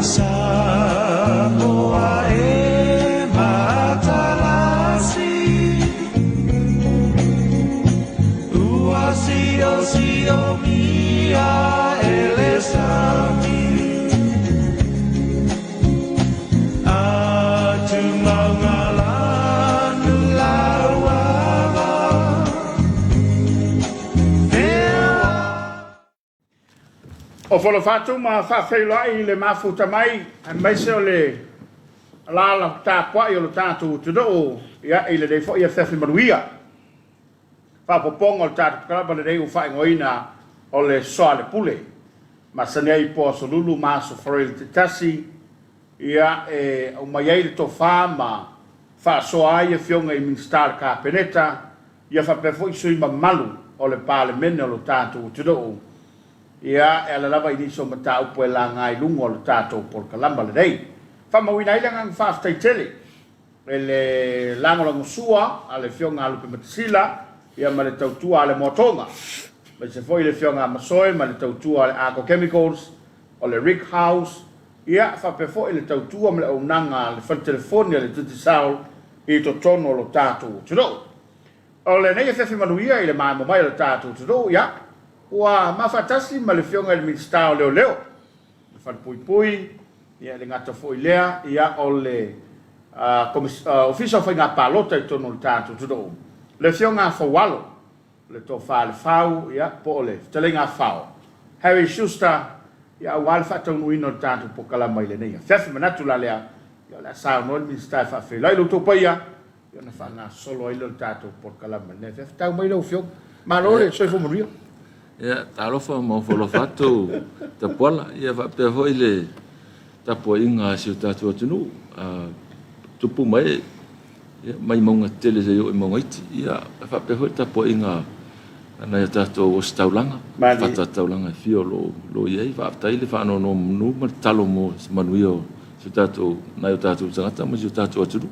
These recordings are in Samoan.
Samoa e matalasi Ua siosiomia e le sami O Folofatu ma faafeiloai i le mafuta mai aemaise o le alaala tapuai o lo tatou atunuu ia i lenei foi afiafi manuia. Faaopoopoga o le tatou kalaba lenei ua faaigoaina o le Soalepule. Masani ai po Aso Lulu ma Aso Faraile taitasi, ia e aumai ai le tofa ma faasoa ai afioga i Minisita o le Kapeneta, ia faapea foi sui mamalu o le Palemene o lo tatou atunuu, ia e ala lava i nisi o mataupu e laga i luga o le tatou polokalama lenei. Faamauina ai le agaga faafetai tele e le lagolagosua a le Afioga a Lupematasila ia ma le tautua a le Moatoga, aemaise foi le Afioga a Masoe ma le tautua a le Argo Chemicals, o le Rick House, ia faapea foi le tautua ma le auaunaga a le fale telefoni a le Digicel i totonu o lo tatou atunuu. O lenei afiafi manuia i le maemo mai o le tatou atunuu, ia ua mafaatasi ma le Afioga i le Minisita o Leoleo, le Falepuipui, ia e le gata foi i lea, ia o le Ofisa o Faiga Palota i totonu o le tatou atunuu, le Afioga a Faualo, le Tofa a Lefau, ia po o le Fetalaiga a Fao, Harry Schuster, ia aua le faataunuuina o le tatou polokalama i lenei afiafi. Manatu la lea, ia o le a saunoa le Minisita e faafeiloai lo outou paia, ia ona faagasolo ai lea o le tatou polokalama i lenei afiafi. Tau mai lau Afioga. Malo le soifua manuia. Ia, talofa ma ofo alofa atu Tapuala, ia faapea foi le tapuaiga a si o tatou atunuu, a tupu ma ee, ia, mai mauga tetele seia oo i mauga iti. Ia, e faapea foi le tapuaiga a nai o tatou ositaulaga, fata-taulaga e fia o lo o i ai. Faafetai le faanonomanu ma le tatalo mo se manuia o si o tatou, nai o tatou tagata ma si o tatou atunuu.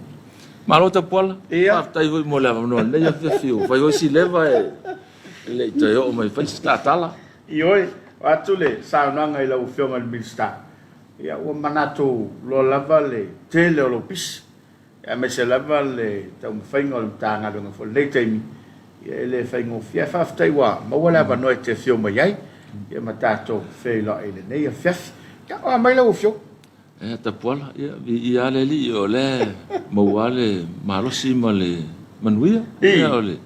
Malo Tapuala, faafetai foi mo le avanoa i lenei afiafi ua fai foi si leva e le i toe oo mai e fai se tatala. Ioe, vaeatu le saunoaga i lau Afioga i le Minisita, ia ua manatu loa lava le tele o lou pisi, aemaise lava le taumafaiga o le Matagaluega foi i lenei taimi, ia e le faigofie. Ae faafetai ua maua le avanoa e te afio mai ai, ia ma tatou feiloai i lenei afiafi. Ia, oa mai lau Afioga. Ia Tapuala, ia viia lava le Alii o lea e maua lava le malosi ma le manuia. Ia o le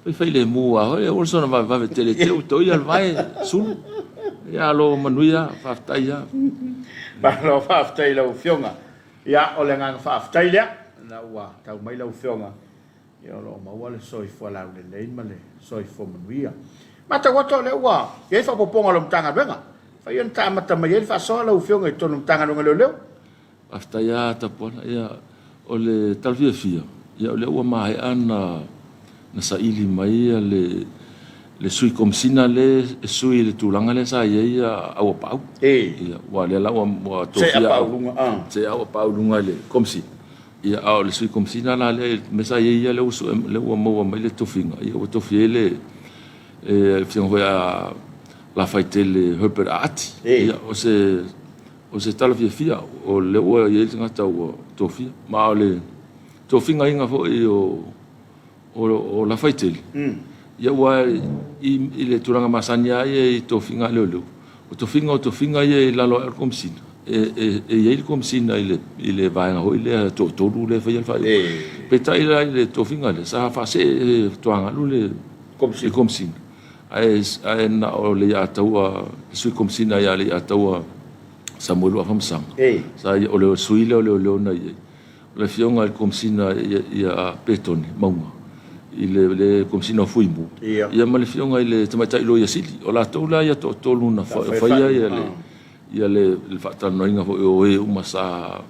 faifai lemu lava foi, aua le soona vavevave tele te i ua toia le vae, sulu. Ia alo manuia, faafetai lava. Malo faafetai i lau Afioga. Ia, o le agaga faafetai lea, ina ua tau mai lau Afioga, ia o lo o maua le soifua laulelei ma le soifua manuia. Matau atu o lea ua i ai faaopoopoga a lau Matagaluega, fai ona ta amata mai ai le faasoa lau Afioga i totonu o le Matagaluega o Leoleo. Faafetai lava Tapuala. Ia, o le tala fiafia, ia o lea ua maea ona saili mai le Sui Komesina lea e sui i le tulaga lea sa i ai Auapaau. Ia, aua o lea la ua tofia Auapaau i luga i le Komesina. Ia, a o le Sui Komesina la lea i le mea sa i ai ia lea ua sue, lea ua maua mai le tofiga, ia ua tofia ai le Afioga foi ia Lafaitele Herbert Aati. Ia, o se o se tala fiafia o lea ua i ai le tagata ua tofia. Ma o le tofigaina foi o o Lafaitele, ia ua i le tulaga masani lava ia i tofiga a leoleo, o tofiga o tofiga ia i lalo ae o le Komesina, e i ai le Komesina i le vaega foi lea toatolu lea e faia le faaiuga. Peitai la i le tofiga lea, sa faasee toagalu le Komesina, ae na o Leiataua, le Sui Komesina ia Leiataua Samuelu Afamasaga, sa ia, o le sui lea o leoleo na i ai. O le Afioga i le Komesina ia Petone Mauga, i le Komesina o Fuimu, ia ma le Afioga i le Tamaitai Loia Sili. O latou la ia toatolu na faia ia le faatalanoaina foi o e uma sa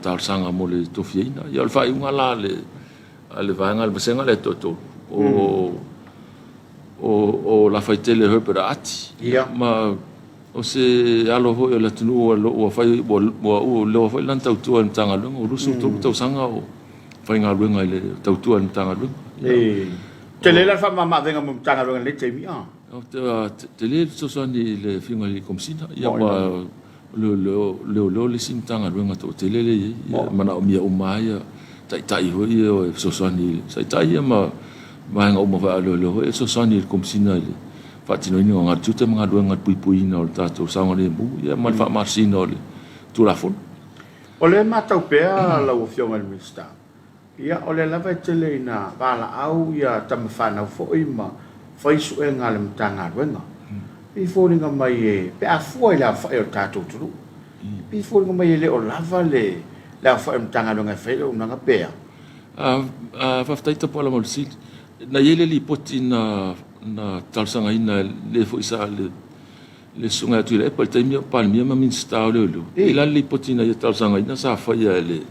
talosaga mo le tofiaina. Ia o le faaiuga la a le vaega a le vasega lea e toatolu, o Lafaitele Herbert Aati ma O se alo foi o le atunuu ua fai ua leva foi lana tautua i le Matagaluega, ua 23 tausaga o faigaluega i le tautua i le Matagaluega. E tele la le faamamaavega mo le Matagaluega i lenei taimi, a? Tele le fesoasoani i le Afioga i le Komesina, ia ma O leoleo le isi Matagaluega toatele lea e i ai, e manaomia uma lava ia taitai foi ia e fesoasoani i taitai ia ma vaega uma foi a leoleo foi e fesoasoani i le Komesina i le faatinoina o tiute ma galuega i le puipuiina o le tatou saogalemu ia ma le faamalosiina o le Tulafono. O lea e matau pea lau Afioga i le Minisita, Ia, o lea lava e tele ina valaau ia tama fanau foi ma fai suega a le Matagaluega. E pei e foliga mai e, pe a fua i le aofai o le tatou atunuu, e pei e foliga mai e le o lava le aofai o le Matagaluega e fai ai le auaunaga pe a? Faafetai Tapuala mo le fesili. Na i ai le lipoti na talosagaina e le foi sa le le Susuga ia Tuilaepa i le taimi a o Palemia ma Minisita o Leoleo. E i ai la le lipoti na ia talosagaina sa faia e le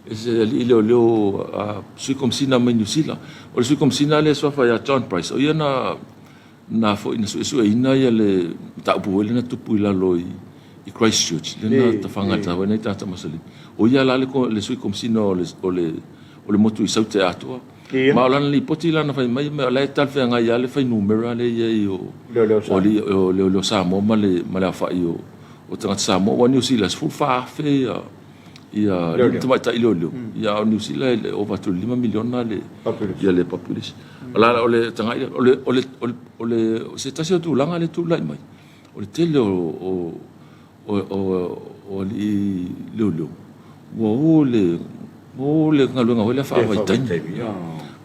e se alii leoleo a Sui Komesina mai Niu Sila. O le Sui Komesina lea e suafa ia John Price, o ia na na foi na suesueina ia le mataupu foi lea na tupu i lalo i i Christchurch, lea na tafaga ai foi nai tagata masalimi. O ia la le Sui Komesina o le o le o le motu i Saute atoa. Ma o lana lipoti la na fai mai, o la e talafeagai lava le fuainumera lea e i ai o leoleo Samoa ma le aofai o tagata Samoa. Aua o Niu Sila e 14,000 ia alii ma tamaitai leoleo, a o Niu Sila e ova atu i le 5 miliona le population. O le tagai lea, o se tasi o tulaga lea e tulai mai, o le tele o alii leoleo ua o le o le galuega foi lea faavaitaimi.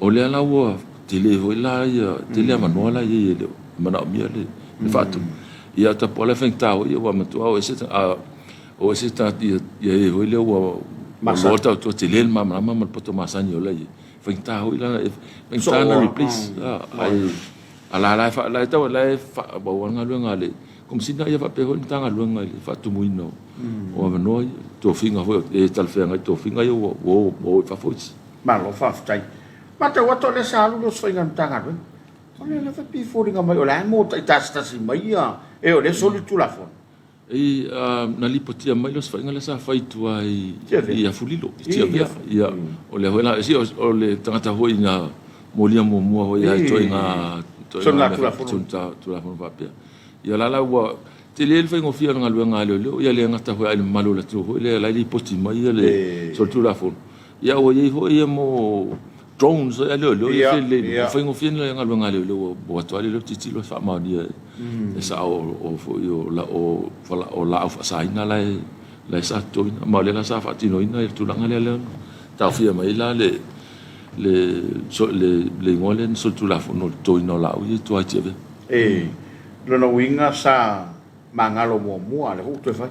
O lea la ua tele foi la ia tele avanoa la e i ai e le o manaomia le faatumu. Ia tapuala e faigata foi ua matua o ese o ese tagata ia e foi lea ua loa tautua tele le malamalama ma le poto masani o la e i ai. Faigata foi la faigata ona replace ae A la la e la e tau la e faaauau lava le galuega a le Komesina ia faapea foi le Matagaluega i le faatumuina o avanoa ia, tofiga foi e talafeagai tofiga ia ua o i fafo isi. Malo faafetai. Matau atu o lea sa alu le osofaiga a le Matagaluega. O lea lava e pei e foliga mai o la e mo taitasitasi mai ia e o lea e soli le Tulafono. E, na lipotia mai le osofaiga lea sa fai i tua i Afulilo, i Tiavea. Ia, o lea foi la, o le tagata foi na molia muamua foi ia ituaiga Tulafono faapea. Ia la la ua tele le faigofie o le galuega a leoleo, ia le gata foi i le mamalu o le atunuu foi lea la e lipoti mai le solitulafono. Ia ua i ai foi ia mo drones a leoleo ia felelei, ua faigofie le galuega a leoleo ua o atu lava leoleo tilotilo e faamaonia e sao o foi o o laau faasaina la e la e sa totoina. Ma o lea la sa faatinoina le tulaga lea lea na taofia mai ai la le le le le igoa lea na solitulafono o le totoina o laau ia i tua i Tiavea. E, lona uiga sa magalo muamua a o lea foi ua toe fai.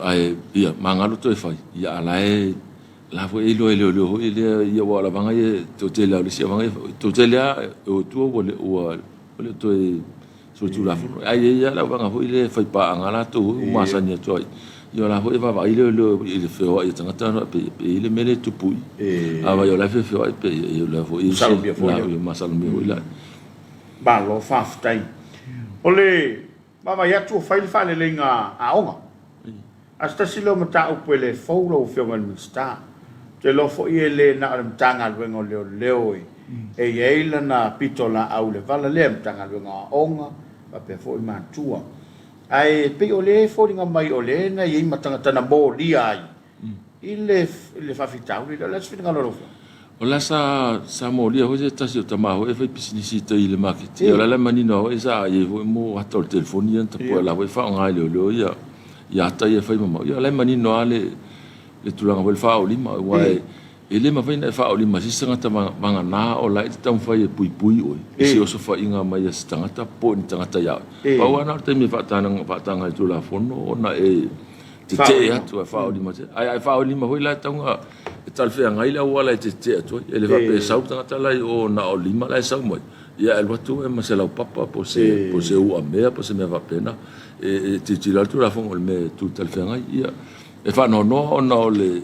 Ae, ia, magalo toe fai, ia a o la e La foi e iloa e leoleo foi lea ia aua o le avaga ia toatele lava o le isi avaga ia toatele lava e o i tua ua ua le o toe solitulafono. Ae i ai lava le auvaga foi lea e fai paaga latou foi ua masani atu ai. Ia o la foi e vaavaai leoleo i le feoai o tagata pe e i ai le mea lea e tupu i i. A vaai o la e feofeoai pe o la foi e Masalomia foi lea. Masalomia foi la. Malo faafetai. O le Vaavaai atu ua fai le faaleleiga aoga. A o se tasi lea o mataupu e le fou lau Afioga i le Minisita. Ou te iloa foi e le na o le Matagaluega o Leoleo e i ai lana pitolaau i le vala lea, Matagaluega o Aoga faapea foi matua. Ae pei o lea e foliga mai o lea na i ai ma tagata na molia ai i le faafitauli lea. O le a se finagalo o lau Afioga? O la sa sa molia foi se tasi o tama foi e fai pisinisi i tai i le maketi. O la la e manino lava foi sa i ai foi mo ata o le telefoni ia na tapue, la foi e faaaoga e leoleo ia ia ata ia e fai mamao. Ia o la e manino lava le le tulaga foi le faaolima aua e e le mafai ona e faaolima i se isi tagata vagana o la e te taumafai e puipui oe i se osofaiga mai a se tagata po o ni tagata ia oe. Pau lava na o le taimi e faataga ai le Tulafono ona e tetee atu ae faaolima atu. Ae a e faaolima foi la e tatau ona e talafeagai le auala e tetee atu ai. E le faapea e sau le tagata la i o na o lima la e sau mai, ia ae alu atu oe ma se laupapa po o se, po o se uamea po o se mea faapena. E tilotilo lava le Tulafono o le mea e tu talafeagai. Ia, e faanoanoa ona o le,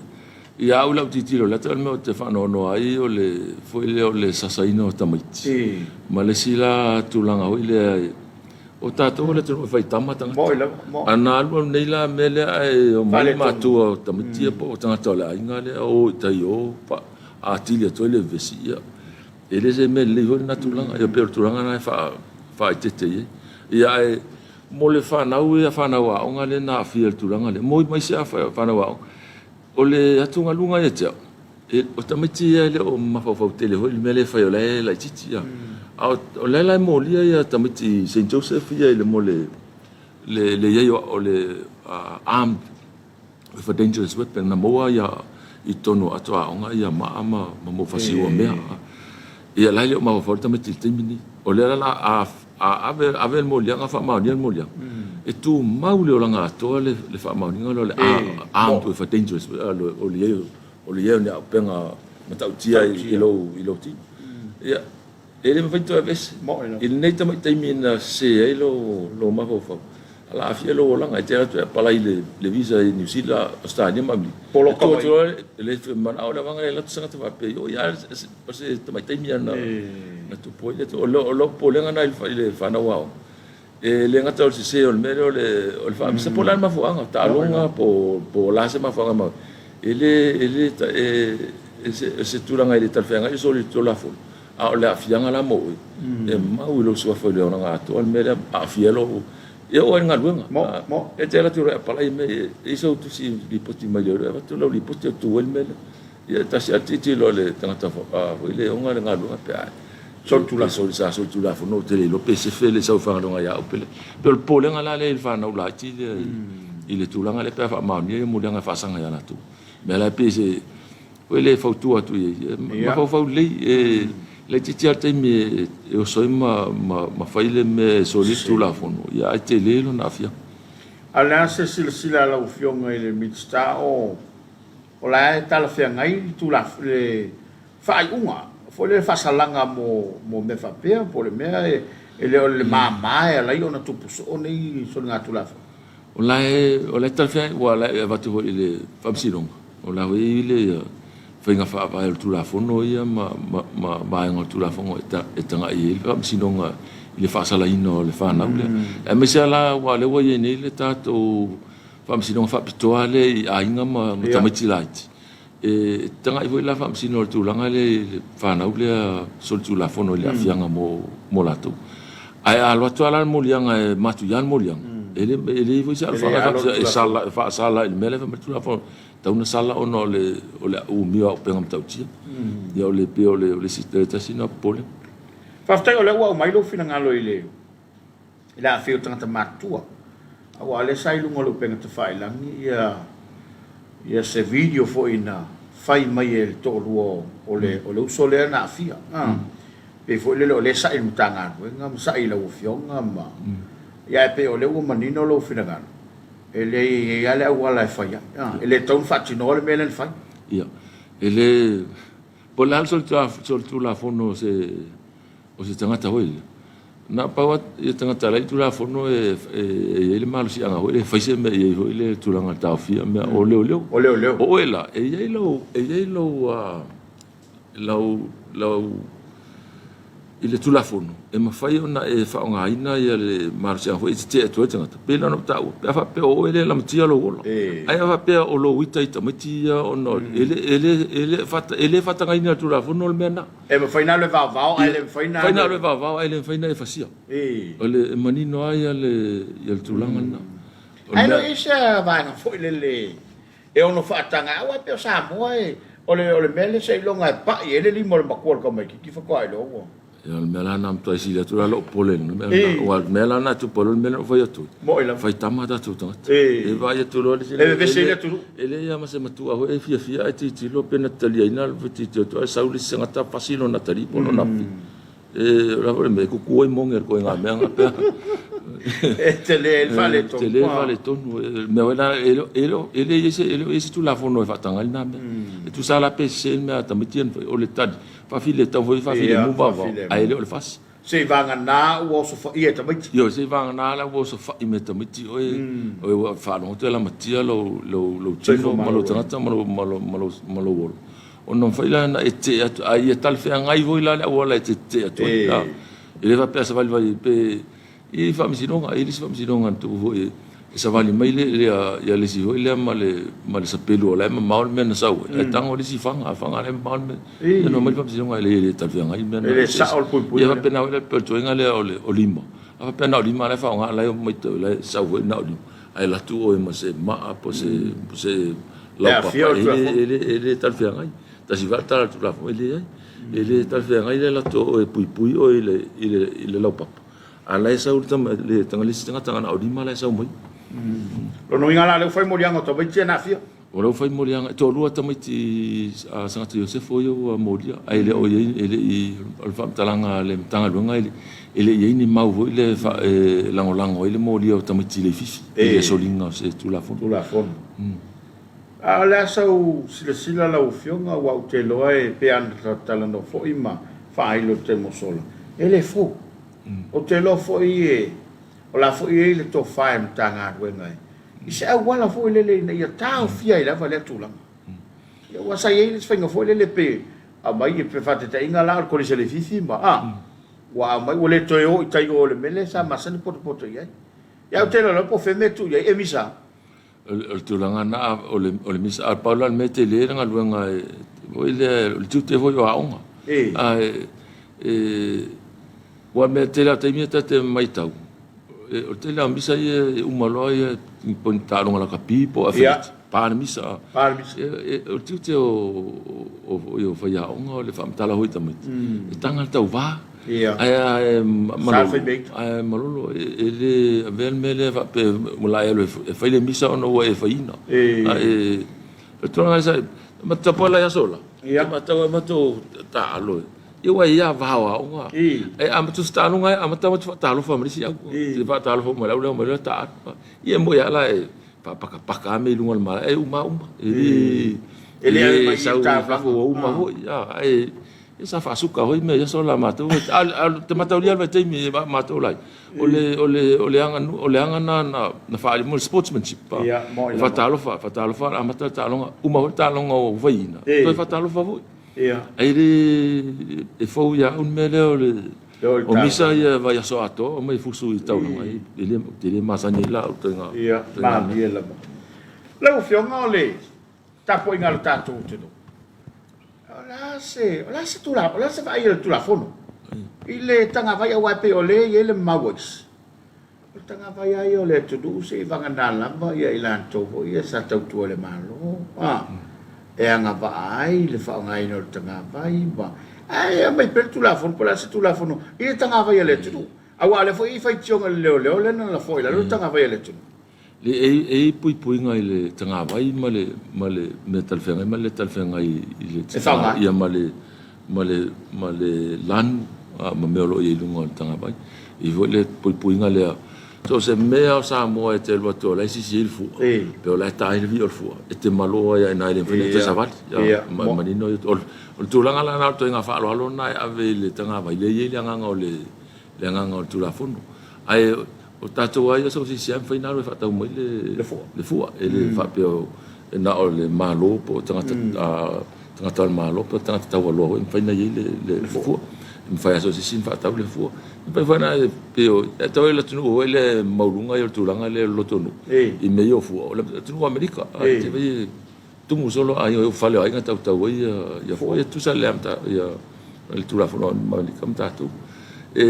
ia au i lau tilotilo i le ata, o le mea ou te faanoanoa ai o le foi lea o le sasaina o tamaiti. Ma le isi la tulaga foi lea, O tatou o le atunuu e faitama tagata. Moi lava, moi. A na alu alu nei la mea lea ae omai matua o tamaiti ia po o tagata o le aiga lea o i tai o atili atu ai le vevesi. Ia, e le se mea lelei foi lena tulaga. Ia pei o le tulaga lena e faaeteete i ai. Ia ae Mo le fanau ia fanau aoga lea na aafia i le tulaga lea, moi mai se fanau aoga. O le atugaluga ia te au, o tamaiti ia e le o mafaufau tele foi i le mea lea e fai o la e laitiiti ia. A o la e molia ia tamaiti i Saint Joseph ia i le mo le le i ai o le armed with a dangerous weapon na maua ia i totonu o ato aoga ia maa ma mau fasiua mea. Ia la e le o mafaufau le tamaiti i le taimi lenei. O lea la a ave ave le moliaga faamaonia le moliaga, e tumau le olaga atoa le faamaoniga lea o le armed with a dangerous o le i ai o ni auupega matautia i lou tino. Ia, e le mafai ona toe aveese. I lenei tamai taimi na sese ai lou mafaufau, a la aafia lou olaga, e te alu atu e apalai i le visa i Niu Sila, Ausetalia ma Amerika, Poloka mai. Tu atu loa e le toe manao le vaega lea e alu atu se tagata faapea, oi a o se tamai taimi lava na tupu ai le. O lou popolega lena i le fanau aoga, e le gata o le sese o le mea lea o le faamisa, po o le a le mafuaaga, taaloga po o le a se mafuaaga, e le, e le, o se tulaga e le talafeagai le solitulafono. A o le aafiaga la mo oe, e mau i lou suafa i le olaga atoa le mea lea, aafia lou... E oo ai i le galuega. E te alu atu loa e apalai mea ia, e i ai sau tusi lipoti mai leoleo, e avatu lau lipoti e tu ai le mea lea. Ia e tasi lava le tilotilo a le tagata foi lea e ona le galuega pe a Solitulafono. Sa solitulafono ou te le iloa pe sefe le sau faigaluega ia au pe leai. Pei o le popolega la lea i le fanau laiti lea i le tulaga lea pe a faamaonia ia moliaga e faasaga ia latou. O le mea la e pei se Foi lea e fautua atu i ai, mafaufau lelei, e laitiiti lava le taimi e oso ai ma fai le mea e soli ai le Tulafono, ae tele lona aafiaga. A o le a se silasila a lau Afioga i le Minisita o la e talafeagai le faaiuga foi lea le faasalaga mo mea faapea po o le mea e le o le mama e ala ai ona tupu soo nei soligatulafono? O la e talafeagai aua o la e avatu foi i le Faamasinoga, o la foi e i ai le faiga faavae o le Tulafono ia ma vaega o le Tulafono e tagai i ai le Faamasinoga i le faasalaina o le fanau lea. Aemaise lava la aua o lea ua i ai nei le tatou Faamasinoga faapitoa lea i aiga ma tamaiti laiti, E tagai foi la faamasino le tulaga lea i le fanau lea solitulafono i le aafiaga mo latou. Ae a alu atu lava la le moliaga e matuia le moliaga, e le e leai foi se alofaga e sala e faasala i le mea lea e fai mai le Tulafono, e tatau ona sala ona o le umia o auupega matautia. Ia o le pei o le isi tasi lena o popolega. Faafetai o lea ua aumai lou finagalo i le i le aafia o tagata matutua, aua o lea sa i luga o le upega tafailagi ia ia se video foi na fai mai e le toalua o le o le uso lea na aafia. Pei foi lele o lea e sa'i i le Matagaluega ma sa'i i lau Afioga ma ia ae pei o lea ua manino lou finagalo, e leai e i ai lava le auala e fai ai. E le tatau ona faatinoa le mea lea na fai. Ia, e le, po o le a le solitulafono o se O se tagata foi lea, na pau lava ia tagata la e i Tulafono e i ai le malosiaga foi lea e fai se mea i ai foi le tulaga e taofia mea o leoleo. O leoleo. O oe la, e i ai lou, e i ai lou, lau, lau, i le Tulafono, e mafai ona e faaaogaina ia le malosiaga foi e tetee atu ai le tagata. Pei la ona ou taua, pe a faapea o oe lea e lamatia lou ola. Ae a faapea o lou ita i tamaiti ia ona e le, e le, e le, e le faatagaina e le Tulafono le mea lena. E mafai ona alu e vaovao ae le mafai ona alu. Mafai ona alu e vaovao ae le mafai ona e fasia. O le e manino lava ia le tulaga lena. Ae le o i ai se vaega foi lele e ono faataga ai, aua e pei o Samoa e, o le mea lea seiloga e pai ai le lima o le matua o le tamaitiiti faatoa iloa ua. Ia o le mea la lena matua sili atu la lou popole i le mea lena. Aua o le mea la lena e tupu ai loa le mea lea na ou fai atu ai. Moi lava. Fai tama a tatou tagata. E vaai atu loa le E vevese ai le atunuu. E leai lava ma se matua foi e fiafia ae tilotilo pe na taliaina le tilotilo atu ae sau le isi tagata fasi lona atalii po o lona afi. E, o le a foi le mea, e kuku ai moge i le ituaiga mea na pea. E tele ai le faaletonu. Tele le faaletonu. O le mea foi lea, e le o i ai se Tulafono e faataga ai lena mea. E tusa lava la pe sese le mea a tamaiti ia na fai, o le tali, faafile tau foi faafilemu vaovao, ae le o le fasi. Seivaganā ua osofaia e tamaiti. Ioe, seivaganā la ua osofa'i mai e tamaiti oe, oe ua faalogo atu e lamatia lou, lou, lou tino ma lou tagata ma lou, ma lou, ma lou, ma lou ola. Ona mafai la ona e tetee atu, a ia talafeagai foi la le auala e te tetee atu ai. E le faapea savalivali pe i faamasinoga, e i ai le isi faamasinoga na tupu foi e savali mai le, le, ia le isi foi lea ma le, ma le sapelu o la e mamao le mea na sau ai, ae tago le isi faga, a faga la e mamao le mea. Ia na omai le faamasinoga e le talafeagai le mea na. E le sao le puipuiga. Ia faapena foi la le pei o le tuaiga lea o le, o lima. A faapea na o lima la e faaaoga la e matau la e sau foi na o lima ae alu atu oe ma se maa po o se po o se laupapa e le e le talafeagai. Tasi foi tala o le Tulafono e leai. E le talafeagai le alu atu o oe e puipui oe i le i le i le laupapa a la e sau le tama le le isi tagata na o lima la e sau mai. Lona uiga la lea ua fai moliaga o tamaiti ia na aafia. O lea ua fai moliaga, e toalua tamaiti a Sagata Iosefo ia ua molia, ae le o i ai, e le i, o le faamatalaga a le Matagaluega e le i i ai ni mau foi lea e lagolago ai le molia o tamaiti leififi i le soliga o se Tulafono. Tulafono. A o le a sau silasila lau Afioga aua ou te iloa e pei lava ona talanoa foi ma faailo i le taimi ua sola, e le fou. Ou te iloa foi o la foi e i ai le tofa i Matagaluega e i se auala foi lele ina ia taofia ai lava lea tulaga. Ia aua sa i ai le isi faiga foi lele pe aumai pe faataitaiga la o le Kolisi a Leififi ma a ua aumai ua le toe o i tai o i le mea lea sa masani potopoto i ai. Ia ae ou te iloa lava po o fea mea e tuu i ai e misa. O le tulaga lena o le misa, ae pau la le mea e tele le galuega foi lea, o le tiute foi o aoga. Ae aua o le mea tele lava o taimi ia ta te matau, o le tele lava o misa ia e uma loa po o ni taaloga lakapi po o athletic, pa le misa. O le tiute o faiaoga o le faamatala foi i tamaiti, e taga le tauva. Ae malolo, e le avea le mea lea faapea o le a e alu e fai le misa ona ua e faiina. Ae o le tulaga lea, ma te tapuai la i aso la, e matau ai matou taaalo, ia ua i ai lava va o aoga. Ae amata se taaloga ae amata ona faatalofa ma le isi au. E faatalofa uma i le au lea omai loa taaalo. Ia e moni lava la e faapakapaka lava mea i luga o le malae, ae uma lava uma. E le sau i fafo ua uma foi. Ae Ia sa faasuka foi mea i aso la matou. A o te mataulia le vaitaimi a matou la, o le o le o le aganuu o le aga na na faaali mo le sportsmanship. Ia, mo i Faatalofa, faatalofa amata le taaloga, uma foi le taaloga ua faiina, toe faatalofa foi. Ia. Ae le e fou ia au le mea lea o le o misa ia vaiaso atoa omai fusu i taulaga e le ou te le masani ai la au ituaiga. Ia, malie lava. Lau Afioga o le tapuaiga a lo tatou atunuu. O le a se, o le a se tula, o le a se vaai a le Tulafono i le tagavai aua e pei o lea e i ai le mau a isi. O le tagavai lava ia o le atunuu se i vagana lava ia i latou foi ia sa tautua i le Malo, a, e agavaa ai le faaaogaina o le tagavai ma, ae aumai pea le Tulafono po o le a se Tulafono i le tagavai a le atunuu. Aua o lea foi e i ai faitioga i le leoleo lea na lafo i lalo le tagavai a le atunuu. E i ai puipuiga i le tagavai ma le ma le mea talafeagai ma le le talafeagai i le ia ma le ma le ma le lanu ma mea o lo o i ai i luga o le tagavai. E i ai foi le puipuiga lea, so o se mea o Samoa e te alu atu o la e sisi ai le fua, pe o la e ta ai le vii o le fua, e te malo ai lava i ina e le mafai ona e toe savali. Ma e manino ia. O le tulaga la lena o le ituaiga faaaloalo lena e ave i le tagavai, lea e i ai le agaga o le le agaga o le Tulafono. Ae o tatou lava ia so o se isi lava e mafai ona alu e faatau mai le le fua. E le faapea e na o le Malo po o tagata tagata o le Malo po o tagata taualoa foi e mafai ona i ai le fua. E mafai lava e so o se isi ona faatau le fua. E mafai foi ona pei o e tau i le atunuu foi lea e maualuga ia o le tulaga lea o le lotonuu i mea ia o fua, o le atunuu o Amerika. E Tumu solo aiga i fale o aiga tautau ai ia fua. Ia tusa le amata ia le Tulafono a Amerika ma tatou. E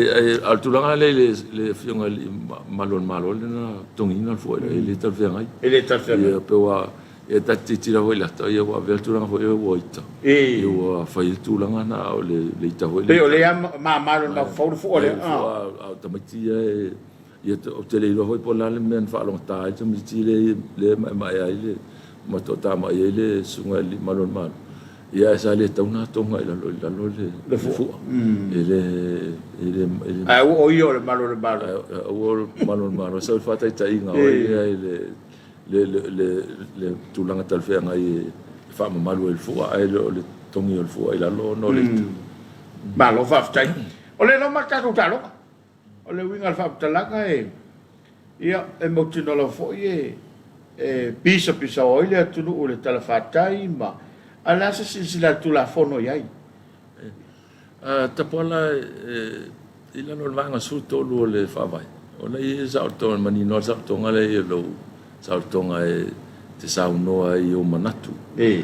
a o le tulaga lea i le afioga i le Malu o le Malo lea na totogiina le fua e le talafeagai. E le talafeagai. Ia pe ua e ta te tilotilo foi i le ata ia ua avea le tulaga foi lea ua ita. Ia ua fai ai le tulaga na o le ita foi lea. Pei o lea mama i lona mafaufau le fua lea. A o tamaiti ia e Ia, ou te le iloa foi po o le a le mea na faalogogata ai le tamaitiiti lea e maemaea ai le ma toatamai ai le susuga i le Malu o le Malo. Ia ae sa le tatau ona atoga i lalo i lalo le fua. E le e le e le Ae aua o ia o le Malu o le Malo. Aua o le Malu o le Malo. Sau i le faataitaiga o ai lea i le le le le le tulaga talafeagai e faamamalu ai le fua ae le o le togi o le fua i lalo ona o le ita. Malo faafetai. O le loma le tatou taaloga. O le uiga o le faamatalaga e, ia, e mautinoa lava foi e, e pisapisao ai le atunuu i le talafatai ma, a o le a se silasila a le Tulafono i ai? Tapuala i lalo o le Vaega 13 o le Faavae, ona e i ai le saolotoga, e manino lava le saolotoga lea i lou saolotoga e te saunoa ai i ou manatu, e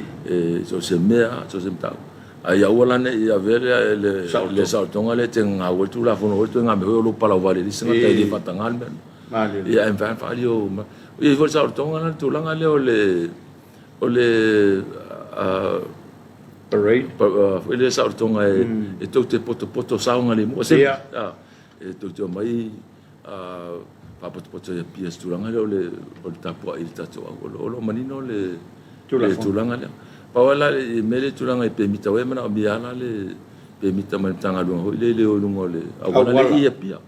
so o se mea, so o se mataupu. A ia aua la ne i avea le, le, le saolotoga lea e te gagau ai le Tulafono foi le ituaiga mea foi o lou palauvale i le isi tagata e le faataga le mea lena. Ia ae mafai lava ona faaali ou manatu. E i ai foi le saolotoga lena i le tulaga lea o le, o le Parade. Foi lea saolotoga e tou te potopoto saogalemu, assembly. E tou te omai faapotopoto i Apia i se tulaga lea o le tapuai i le tatou au. O lo o manino le tulaga lea. Pau lava la le mea lea i tulaga i pemita, ua e manaomia lava la le pemita mai le Matagaluega foi lea i le o i luga o le auala lea i Apia.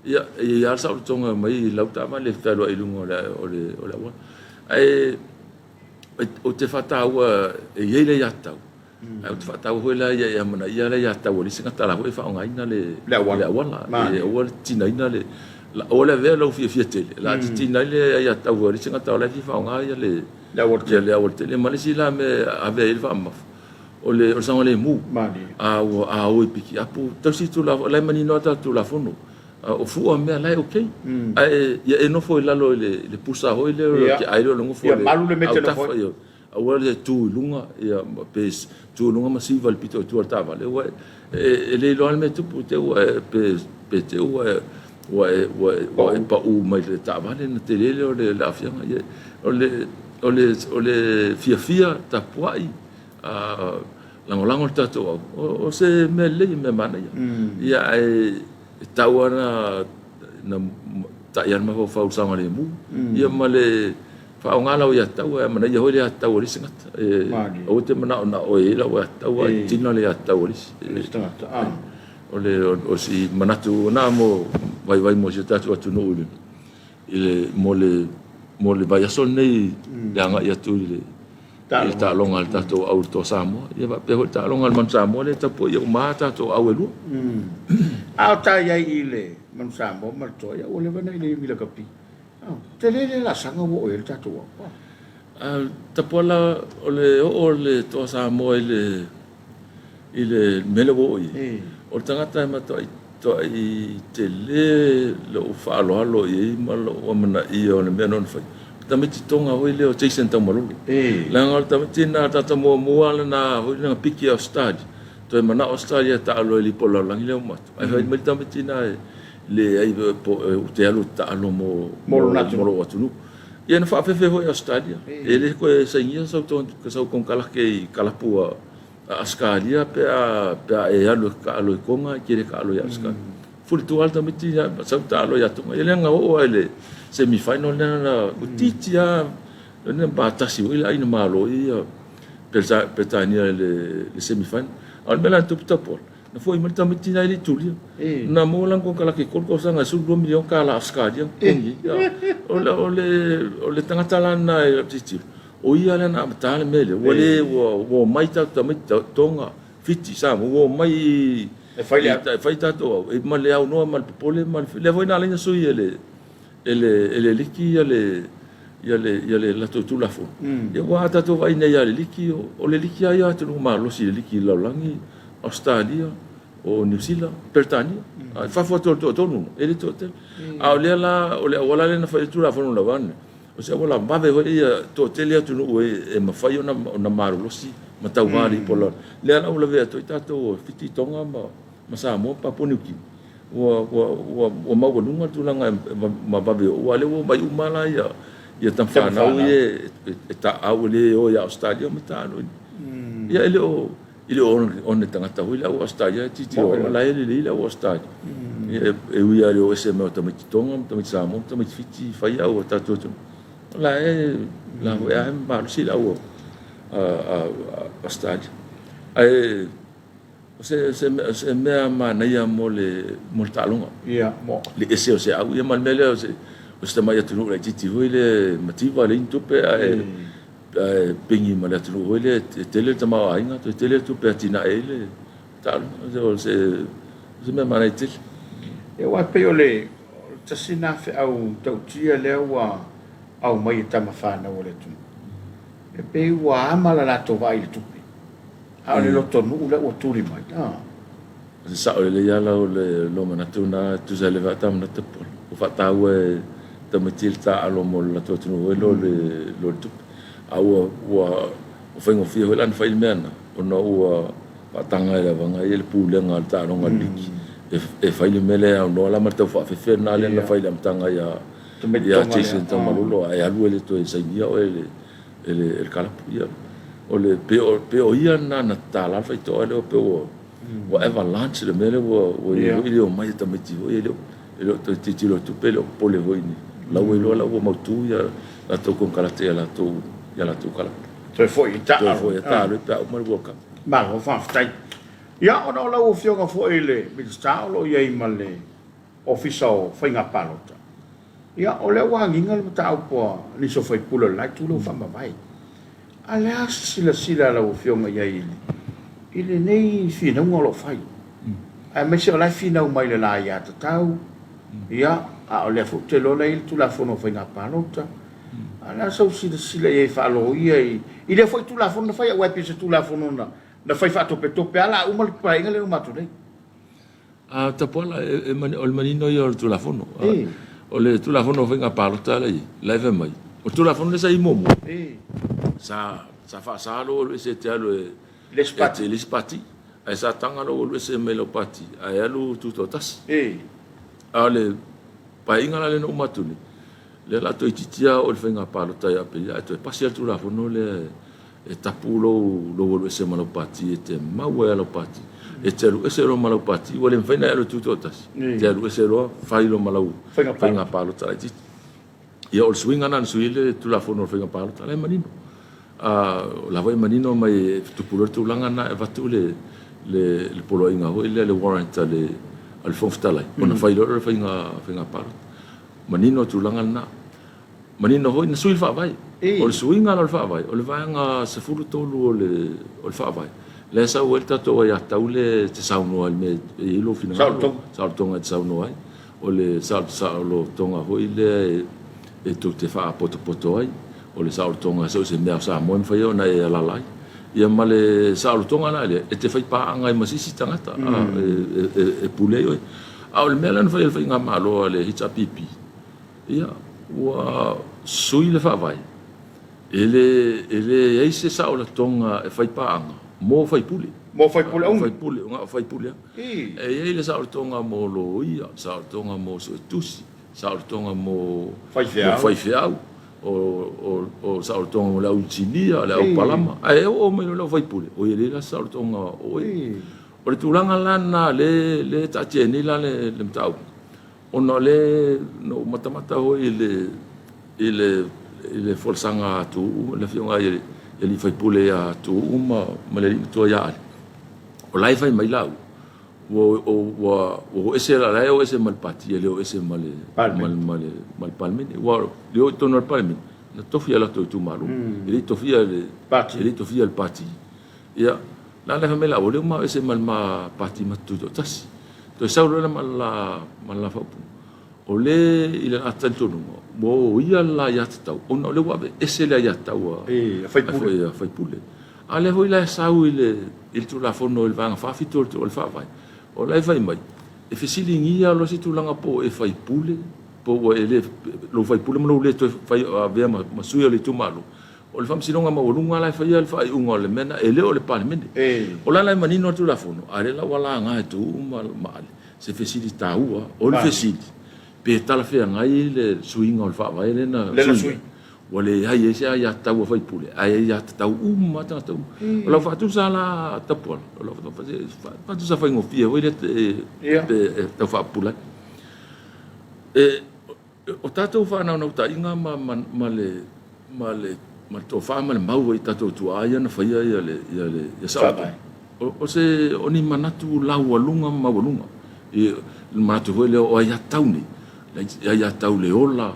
Ia, e i ai lava le saolotoga e omai i lau taavale e fealuai i luga o le auala. Ae ou te faataua e i ai le aiatatau, ae ou te faataua foi la ia e amanaia le aiatatau a le isi tagata la foi e faaaogaina le auala. E aua le titinaina le, aua le avea lou fiafia tele, la titina ai le aiatatau a le isi tagata o la e fia faaaoga le aualatele. Ma le isi la mea e ave ai le faamamafa, o le saogalemu. A ua o i pikiapu, tausi Tulafono, o la e manino lava tatou Tulafono. O fua mea la e okay. Ae ia e nofo i lalo i le pusa foi lea o le ai lea o le nofo i le autafa, ia aua le tu i luga, ia pe tu i luga ma siva i le pito i tua o le taavale, aua e le iloa lava le mea e tupu te i ua e pe te i ua e ua e pau mai le taavale ona tele lea o le aafiaga. Ia o le fiafia tapuai lagolago le tatou au, o se mea lelei, mea manaia. Ia ae e tatau lava ona tai lava le mafaufau i le saogalemu, ia ma le faaaoga lau aiatatau, ae amanaia foi le aiatatau a le isi tagata. Aua e te manao na o oe e i ai lau aiatatau, ae tina le aiatatau a le isi tagata. O si manatu lena mo vaivai mo si o tatou atunuu i le mo le vaiaso lenei le agai atu i le taaloga a le tatou au i le Toa Samoa. Ia faapea foi le taaloga a le Manu Samoa lea e tapuai uma lava tatou au e lua. A o ta i ai i le Manu Samoa ma le Toa, ia ua leva ona i le ivi lakapi. Tele le laasaga ua oo i ai le tatou au. Tapuala o le oo o le Toa Samoa i le i le mea lea ua oo i ai, o le tagata e matuai tele lou faaaloalo i ai ma lou amanaia o le mea na ona faia. O le tamaiti Tonga foi lea o Jason Taumalolo. Leaga o le tamaiti lena, o le tagata muamua lena foi lea na piki e Ausetalia, toe manao Ausetalia e taalo i le ipu o le lalolagi lea ua uma atu. Ae fai mai le tamaiti lena, e leai, ou te alu ou te taalo mo lou atunuu. Ia na faafefe foi Ausetalia. E le toe sainia sau konekarate i kalapu a Ausetalia pe a e alu e taalo i Tonga, e te le taalo i Ausetalia. Fuli tua lava le tamaiti sau taalo ia Tonga. Ia lea na oo lava i le semi final lea na toeitiiti lava na matasi foi le aiga malo ia Peretania i le semi final. A o le mea la na tupu tapuala, Na foi mai le tamaiti lena e le i tulia. Na maua lana konekarate i 3 tausaga e 12 miliona tala Ausetalia na totogi ai. O le, o le, o le tagata la lena i lau tilotilo, o ia lea na amata le mea lea. Ua le, ua, ua omai tatou tamaiti Tonga, Fiti, Samoa, ua omai i, E fai le au. E fai tatou au, e, ma le aunoa ma le popole ma le, lea foi na ala ai ona sui e le, e le, e le liki ia le, ia le, ia le latou Tulafono. Ia aua a tatou vaai nei lava i le liki, o le liki lava ia a atunuu malosi i le liki i le lalolagi, Ausetalia, o Niu Sila, Peretania, a i fafo atu o le toatolu, e le toatele. A o lea la, o le auala lea na fai ai le Tulafono i le va lenei, o se auala vave foi ia toatele atunuu e mafai ona malolosi ma tauva i le ipu o le lalolagi. Lea la ua lavea atu ai tatou o Fiti, Tonga ma Samoa ma Papua Niu Kini, ua maualuga le tulaga ma vave oo, aua o lea ua omai uma la ia tama fanau ia e taaau e le o ia Ausetalia ma taalo. Ia e le o I le one tagata foi le au Ausetalia e tilotilo o la e lelei le au Ausetalia. E ui lava i le o ese mai o tamaiti Tonga ma tamaiti Samoa ma tamaiti Fiti fai au a tatou atunuu. O la e la foi lava e malosi le au Ausetalia. Ae o se mea manaia mo le taaloga. Le ese o se au ia ma le mea lea o se tamai atunuu laitiiti foi lea e mativa leai ni tupe ae Ae pigi ma le atunuu foi lea e tele le tamaoaiga, toe tele le tupe e atinae ai le taaloga. O se mea manaia tele. Ia aua e pei o le tasi lena feau matautia lea ua aumai e tama fanau a le atunuu, e pei ua ama le latou vaai i le tupe, a o le lotonuu lea ua tuli mai. O se sao lelei lava lau lou manatu lena e tusa ai le faatamanatu tapuala. Ua faataua e tamaiti le taaalo mo le latou atunuu foi lo le tupe. A ua ua Ua faigofie foi la ona fai le mea lena ona ua faataga e le avaga ia le pulega a le taaloga a le liki e fai le mea lea e aunoa la ma le tau faafefe lena lea na fai i le amataga ia Jason Taumalolo ae alu e le toe sainia oe e le kalapu. Ia, o le pe o pe o ia lena na tatala le faitotoa lea pe ua ua avalanche le mea lea ua i ai foi le omai a tamaiti foi e le o toe tilotilo atu pe le o popole foi i la ua iloa la ua mautu ia latou konekarate ia latou kalapu. Toe foi i taa. Toe foi i taa pe a uma le World Cup. Malo faafetai. Ia, ona o lau Afioga foi i le Minisita o lo o i ai ma le Ofisa o Faiga Palota, ia, o lea ua agiga le mataupu a nisi o sui usufono o le la itu lea ua faamavae. A o le a se silasila a lau Afioga i ai i lenei finauga o lo o fai, aemaise o la e finau mai le la aiatatau, ia, a o lea foi ou te iloa o la e i ai le Tulafono o Faiga Palota. A o le a sau silasila i ai faa-loia i lea foi Tulafono na fai, aua e pei o se Tulafono na fai faatopetope lava la uma le Paeaiga lea na uma atu nei. A Tapuala, o le manino ia o le Tulafono. O le Tulafono o Faiga Palota la e i ai, la e fai mai, o le Tulafono lea sa i ai muamua, sa faasa lou alu ese e te alu i le isi pati, ae sa taga lou alu ese mai lau pati ae alu tutoatasi. A o le Paeaiga la lea na uma atu nei, lea o le a toeitiiti lava oo i le Faiga Palota ia Aperila ae toe pasi lava le Tulafono lea E tapu lou alu ese ma lau pati e te mau ai lau pati. E te alu ese loa ma lau pati, ua le mafai ona e alu e tutoatasi. E te alu ese loa, fai loa ma lau faiga palota laitiiti. Ia o le suiga lena na sui ai le Tulafono o le Faiga Palota, la e manino. O la foi e manino mai e tupu loa le tulaga lena e avatu le poloaiga foi lea, le warrant a le Fofoga Fetalai, ona fai loa lea o le faiga palota. Manino le tulaga lena. Manino foi na sui le Faavae. O le suiga la o le Faavae, o le Vaega 13 o le Faavae, lea e sau ai le tatou aiatatau lea e te saunoa i le mea e i ai lou finagalo, saolotoga e te saunoa ai. O le saolotoga foi lea e tou te faapotopoto ai, o le saolotoga so o se mea o Samoa e mafai ona e alaala ai. Ia ma le saolotoga la lea, e te faipaaga ai ma se isi tagata e pule ai oe. A o le mea la na fai e le Faigamalo a le HRPP, Ia, ua sui le Faavae, e le, e leai se saolatoga e fai paaga mo faipule. Mo faipule umi. Faipule, na o faipule lava. E i ai le saolatoga mo loia, saolatoga mo suetusi, saolatoga mo faifeau, faifeau o saolatoga mo le au inisinia, le au palama. Ae oo mai loa i le au faipule, oi e leai la se saolatoga o oe. O le tulaga la lena lea e taatia ai nei la le mataupu, Ona o lea na ou matamata foi i le i le i le folasaga a Tuuu, le afioga i le alii faipule ia Tuuu ma le alii matua ia Ale, o la e fai mai laua, ua ua o ese la e o ese ma le pati e le o ese ma le ma le ma le Palemene. Aua o le o i totonu o le Palemene, na tofi e latou itumalo, e le i tofia e le Pati. E le i tofia e le pati. Ia, la le fai mai laua, o lea ua ma ese ma le ma pati ma tutoatasi. Toe sau loa ma le ma le la faaupuga, o le i le la talitonuga, ua o ia le la aiatatau, ona o lea ua aveese le aiatatau a faipule. A faipule. A lea foi la e sau i le i le Tulafono i le Vaega 47 o le Faavae, o la e fai mai, e fesiligia loa se tulaga po o e faipule, po ua e le, lou faipule ma lou le toe fai, avea ma sui o le itumalo, O le Faamasinoga Maualuga la e faia le faaiuga o le mea lena, e le o le Palemene. O la la e manino le Tulafono, a o lea la ua laga e Tuuu ma Ale se fesili taua. O le fesili, pe talafeagai le suiga o le Faavae lea na sui? Ua leai ai se aiatatau a faipule, ae aiatatau uma lava tagata uma. O lau faatusa la Tapuala, o lau faatusa faigofie foi lea e tau faapupula ai. O tatou faanaunautai ma le tofa ma le mau i tatou tuaa ia na faia ia Saoto, o se o ni manatu laualuga ma maualuga. I le manatu foi lea o aiatatau nei, aiatatau le ola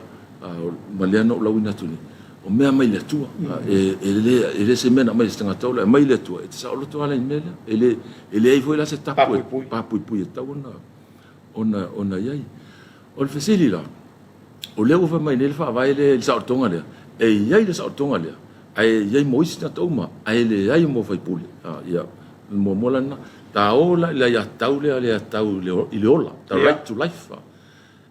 ma lea na ou lauina atu nei, o mea mai le Atua. E le se mea na aumai e se tagata ola, e aumai le Atua, e te saoloto lava i le mea lea. E leai foi la se tapu e papuipui e tatau ona i ai. O le fesili la, o lea ua fai mai nei le Faavae lea i le saolotoga lea, e i ai le saolotoga lea, ae i ai mo isi tagata uma, ae leai mo faipule. Ia, o le muamua la lena. Ta o la i le aiatatau lea, le aiatatau i le ola, the right to life.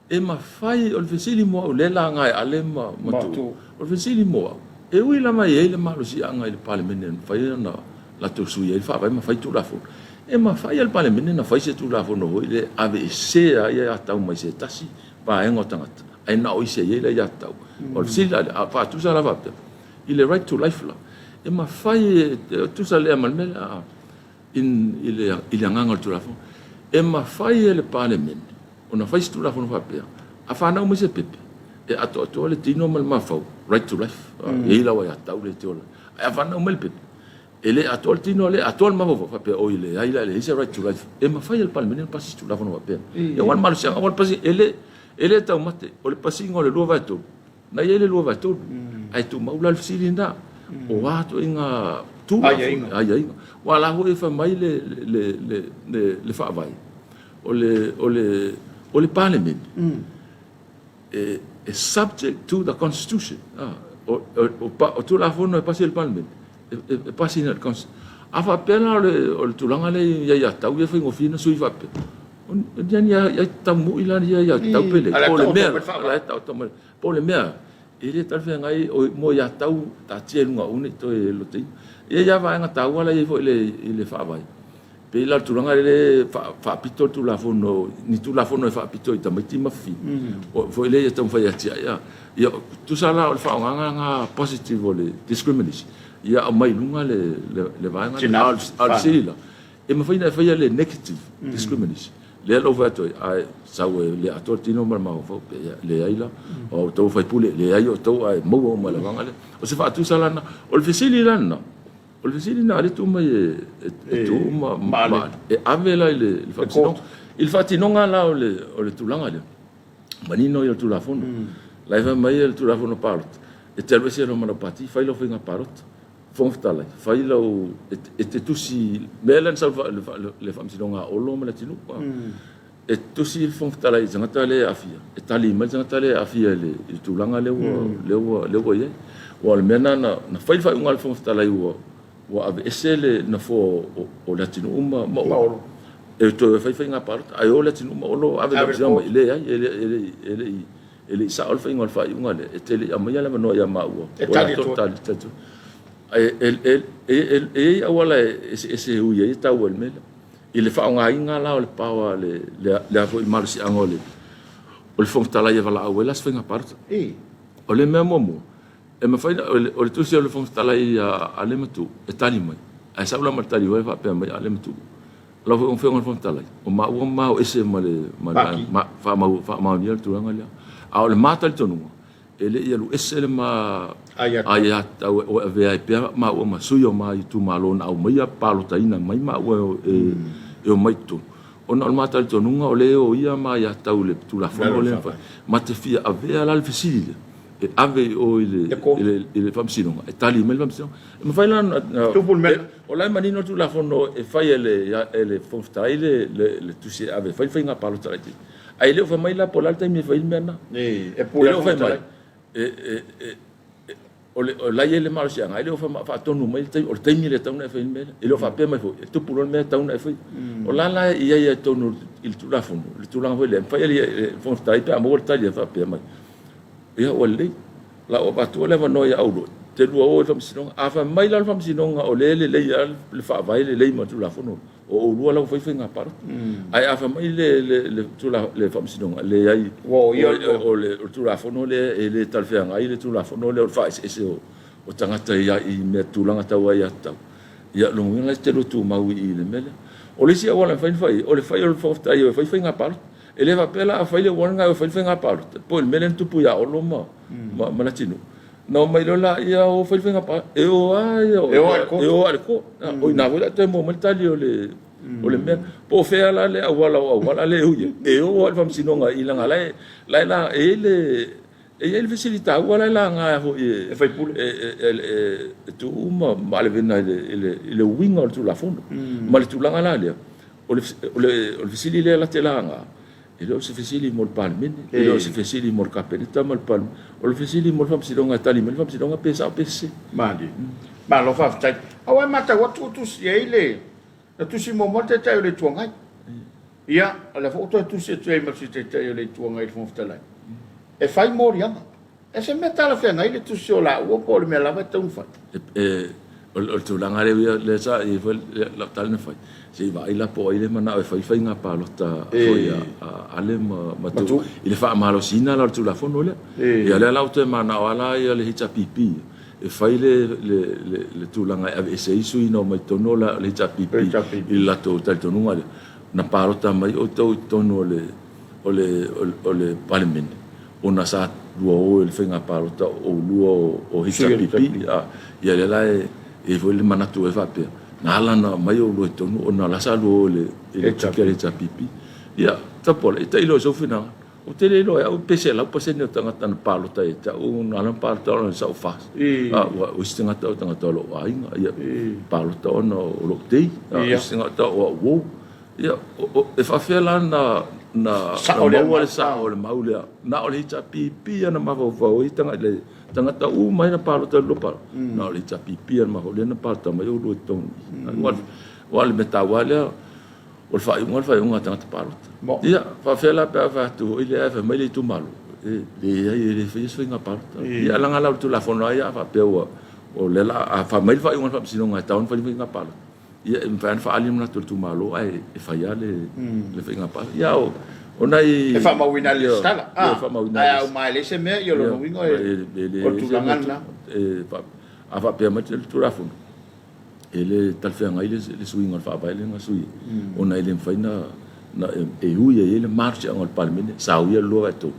E mafai, o le fesili mo au, lea e laga e Ale ma Tuuu, o le fesili mo au, E ui lava e i ai le malosiaga i le Palemene e mafai ona latou suia ai le Faavae ma fai Tulafono, e mafai lava e le Palemene ona fai se Tulafono foi lea e aveesea ai aiatatau mai se tasi vaega o tagata, ae na o isi e i ai le aiatatau. O le fesili la lea, a faatusa la faapea i le right to life la, e mafai e tusa lea ma le mea lea i le agaga o le Tulafono, e mafai e le Palemene ona fai se Tulafono faapea, a fanau mai se pepe, e atoatoa le tino ma le mafaufau, right to life, e i ai lau aiatatau lea e te ola ai. Ae a fanau mai le pepe, e le atoa le tino, e le atoa le mafaufau, faapea, oi leai la, e leai se right to life. E mafai e le Palemene ona pasi se Tulafono faapea. Aua le malosiaga, aua le pasi, e le taumate, o le pasiga o le 2/3, Na i ai le 2/3, ae tumau la le fesili lena, o a ituaiga Tulafono, aiaiga. Aua o la foi e fai mai le Faavae, o le Palemene, e subject to the Constitution. O Tulafono e pasi e le Palemene, e pasi i le Constitution. A faapea la o le tulaga lea i aiatatau ia e faigofie ona sui faapea, o ni aiatatau moi la ia aiatatau pe leai? Po o le mea, o la e taoto mai. Po o le mea, e le talafeagai mo aiatatau taatia i luga aua ne i toe loteina. E i ai lava vaega taua la e i ai foi i le Faavae, pei la o le tulaga lea e faapito le Tulafono, ni Tulafono e faapito i tamaiti ma fafine, foi lea ia taumafai e atiae. Ia, tusa la o le faaaogaga lena positive o le discrimination, ia aumai i luga le vaega lea. A o le fesili la, e mafai ona e faia le negative discrimination? Lea la ua fai atu ai, a e sau e le atoa le tino ma le mafaufau, ia, leai la, o outou sui usufono, leai outou ae maua uma i le vaega lea. O se faatusa la lena. O le fesili la lena, o le fesili lena lea e tuu mai e Tuuu ma Ale, e ave la i le Faamasinoga. I le faatinoga la o le tulaga lea, manino ia o le Tulafono. La e fai mai le Tulafono Palota, e te alu ese loa ma lau pati, fai lau faiga palota. Fofoga Fetalai, fai lau, e te tusi, mea lea na sau le Faamasinoga a Olo ma Leatinuu, e tusi le Fofoga Fetalai i le tagata lea e aafia, e tali mai le tagata lea e aafia i le tulaga lea ua i ai. Aua o le mea lena na fai le faaiuga a le Fofoga Fetalai ua aveese le nofoa o Leatinuu ma Olo, e toe fai faiga palota, ae o Leatinuu ma Olo ave le faamasinoga mai, leai, e le i sao le faiga o le faaiuga lea, e te le i aumaia le avanoa ia maua e tali atu ai. Ae e i ai auala eseese e ui ai le taua i le mea lea. I le faaaogaina la o le power le a foi malosiaga o le Fofoga Fetalai e valaau ai la se faiga palota. O le mea muamua, e mafai o le tusi a le Fofoga Fetalai ia Ale ma Tuuu e tali mai, ae sau la ma le tali foi faapea mai Ale ma Tuuu, Lau Afioga i le Fofoga Fetalai, o maua ma o ese ma le faamaonia le tulaga lea. A o le ma talitonuga, e le i alu ese le ma aiatatau e avea ai pea maua ma sui o ma itumalo na aumaia palotaina mai maua e omai i totonu. Ona o le ma talitonuga o lea e o ia ma aiatatau i le Tulafono lea na fai. Ma te fia avea la le fesili lea e ave i o i le Faamasinoga e tali mai le Faamasinoga. E mafai la ona tupu le mea. O la e manino le Tulafono e fai e le Fofoga Fetalai le tusi e ave e fai le faiga palota laitiiti. Ae le o fai mai la po o le a le taimi e fai ai le mea lena. E pule le o fai mai o la e i ai le malosiaga, ae le o faatonu mai le taimi, o le taimi lea e tatau ona e fai ai le mea lea. E le o faapea mai foi, e tupu loa le mea e tatau ona e faia. O la la e i ai lava i totonu i le Tulafono le tulaga foi lea, e mafai e le Fofoga Fetalai pe a maua le tali e faapea mai, ia ua lelei. O la ua avatu le avanoa ia Auloi, te lua o i le Faamasinoga. A fai mai la le Faamasinoga o lea e lelei lava le Faavae lelei ma le Tulafono, o oulua la ua fai faiga palota. Ae a fai mai le Faamasinoga, leai, o le Tulafono lea e le talafeagai le Tulafono lea o le faaeseese o tagata i mea tulaga tau aiatatau, ia lona uiga la e te lua tumau i i le mea lea. O le isi auala e mafai ona fai, o le fai o le Fofoga Fetalai e fai faiga palota. E le faapea la a fai le auala lena e fai le faiga palota, po o le mea lea na tupu ia Olo ma Leatinuu, na omai loa laia o fai le faiga palota, e o lava ia, e o lava i le court. O i ina foi la toe maua mai le tali o le mea. Po o fea la le auala o auala lea e ui ai, e o lava i le faamasinoga i leaga la e i ai le E i ai le fesili taua la e laga foi e e Tuuu ma Alevena i le uiga o le Tulafono ma le tulaga la lea, o le fesili lea la te laga, e le o se fesili mo le Palemene, e le o se fesili mo le Kapeneta ma le Palemene, o le fesili mo le Faamasinoga e tali mai le Faamasinoga pe sao pe sese. Malie. Malo faafetai. Aua e matau atu ua tusi ai le, na tusi muamua le Taitai o le Itu Agai. Ia, o lea foi ua toe tusi atu ai ma le Sui Taitai o le Itu Agai i le Fofoga Fetalai, e fai moliaga. E se mea talafeagai le tusi o laua po o le mea lava e tatau ona fai? O le tulaga lea lea sa i ai foi lau tala na fai, se i vaai la po o ai lea e manao e fai faiga palota foi a Ale ma Tuuu i le faamalosiina la o le Tulafono lea. Ia o lea la ua toe manao lava la ia le HRPP e fai le tulaga e aveese ai sui na omai i totonu o le HRPP i le latou talitonuga lea, na palota mai outou i totonu o le Palemene ona sa lua o i le faiga palota o oulua o HRPP. Ia lea la e i ai foi le manatu e faapea, na ala ona aumai oulua i totonu ona o la sa lua o i le tiute a le HRPP. Ia, Tapuala, e tailo i sou finagalo. Ou te le iloa e au pe 100% o tagata na palota ia te au na ala ona palota ona sa ou FAST. O isi tagata o tagata o lou aiga, ia palota ona o lou tei, o isi tagata o au uo. Ia, e faafefea la na maua le sao o le mau lea? Na o le HRPP lava na mafaufau ai tagata uma ia na palota i le lua palota, na o le HRPP lava na mafaufau, lea na palota mai oulua i totonu i i. Aua o le mea taua lava lea, o le faaiuga o le faaiuga a tagata palota. Ia, faafefea la pe a fai atu foi lea ae fai mai le itumalo, e leai, e le faia se faiga palota. Ia, leaga la o le Tulafono lava ia a faapea ua, o lea o le a fai mai le faaiuga a le Faamasinoga e tatau ona fai le faiga palota. Ia, e mafai lava ona faaali le manatu o le itumalo ae fai lava le faiga palota. Ia, o nai... E faamauina i le resitala. Ia, e faamauina. Ae a uma e leai se mea, ia o lona uiga o le tulaga lena. A faapea mai le Tulafono, e le talafeagai le suiga o le Faavae lea na sui ai, ona e le mafai ona e ui e i ai le malosiaga o le Palemene, sauia le 2/3.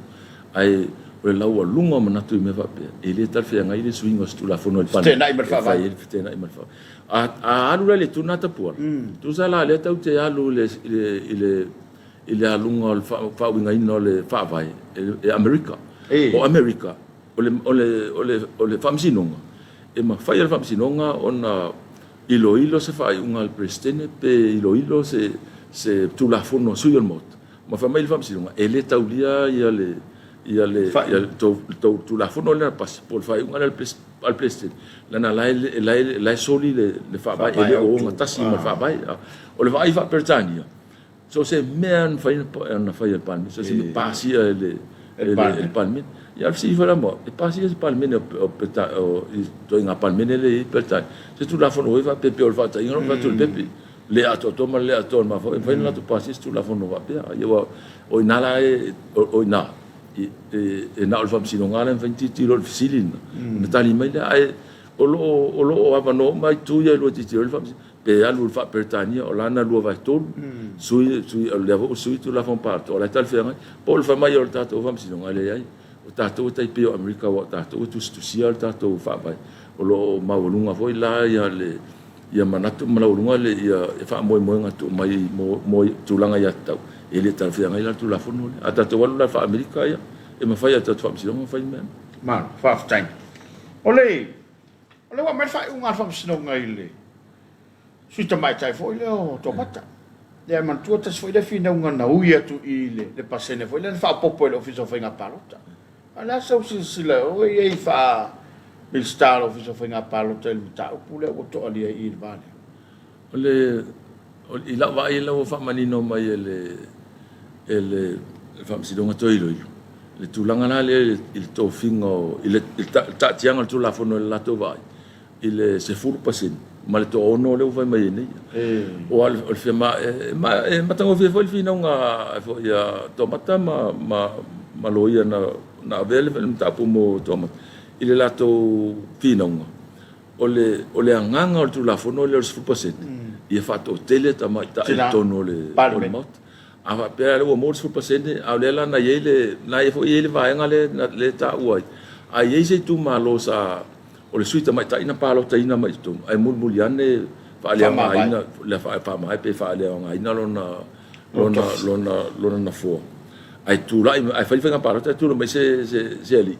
Ae o le laualuga o manatu i mea faapea, e le talafeagai le suiga o se Tulafono e le Palemene. Feteenai ma le Faavae. E feteenai ma le Faavae. A alu la i le itu lena Tapuala, tusa la lea tatou te alu i le aluga o le faauigaina o le Faavae e Amerika. O Amerika, o le Faamasinoga, e mafai e le Faamasinoga ona iloilo se faaiuga a le Peresetene pe iloilo se Tulafono a sui o le Maota, ma fai mai le Faamasinoga, e le taulia le tou Tulafono lea na pasi po o le faaiuga lea a le Peresetene, leaga o la e soli le Faavae, e le o ogatasi ma le Faavae. O le vaai faa-Peretania, So o se mea lava e mafai ona fai e le Palemene, so o se mea e pasia e le Palemene. Ia o le fesili foi la mo au, e pasia e se Palemene o ituaiga Palemene lea e i ai Peretania, se Tulafono foi faapea pei o le faataitaiga lea na fai atu e le pepe, le atoatoa ma le le atoa o le mafaufau, e mafai ona latou pasia se Tulafono faapea. Ia aua o i ina la e, o i ina, e na o le Faamasinoga lava e mafai ona tilotilo i le fesili lena, ona tali mai lea. Ae o lo o avanoa uma itu ia e lua e tilotilo ai le Faamasinoga. Pe alu i le faa-Peretania o lana 2/3, sui, sui, o lea foi ua sui Tulafono Palota, o la e talafeagai. Po o le fai mai o le tatou Faamasinoga, e leai, o tatou e tai pei o Amerika aua o tatou e tusitusia le tatou Faavae. O lo o maualuga foi la ia le ia manatu ma laualuga le ia faamoemoega tuu mai mo mo tulaga aiatatau, e le talafeagai la le Tulafono lea. A tatou alu la i le faa-Amerika, ia, e mafai e le tatou Faamasinoga ona fai le mea lena. Malo, faafetai. O le O lea ua aumai le faaiuga a le Faamasinoga i le Sui Tamaitai foi lea o Toamata. Ia e manatua tasi foi lea finauga na ui atu i le pasene foi lea na faaopoopo e le Ofisa o Faiga Palota. A o le a sau silasila o i ai faa Minisita o le Ofisa o Faiga Palota i le mataupu lea ua toalia i i le va lea? O le, i lau vaai la ua faamanino mai e le, e le Faamasinoga toe iloilo, le tulaga la lea i le tofiga o, i le taatiaga o le Tulafono i le latou vaai, i le 10% ma le toaono lea ua fai mai ai nei. O le fia ma, e matagofie foi le finauga foi a Toamata ma, ma, ma loia na, na avea le mataupu mo Toamata i le latou finauga. O le, o le agaga o le Tulafono lea o le 10%, ia faatoatele tamaitai i totonu o le, o le Maota. A faapea la ua maua le 10%, a o lea la na i ai le, na i foi i ai le vaega lea, lea e taua ai, a i ai se itumalo sa, o le sui tamaitai na palotaina mai i totonu, ae mulimuli ane faaleaogaina, le faamavae pe faaleaogaina lona, lona, lona, lona nofoa, ae tulai, ae fai le faiga palota ae tulai mai se, se, se alii,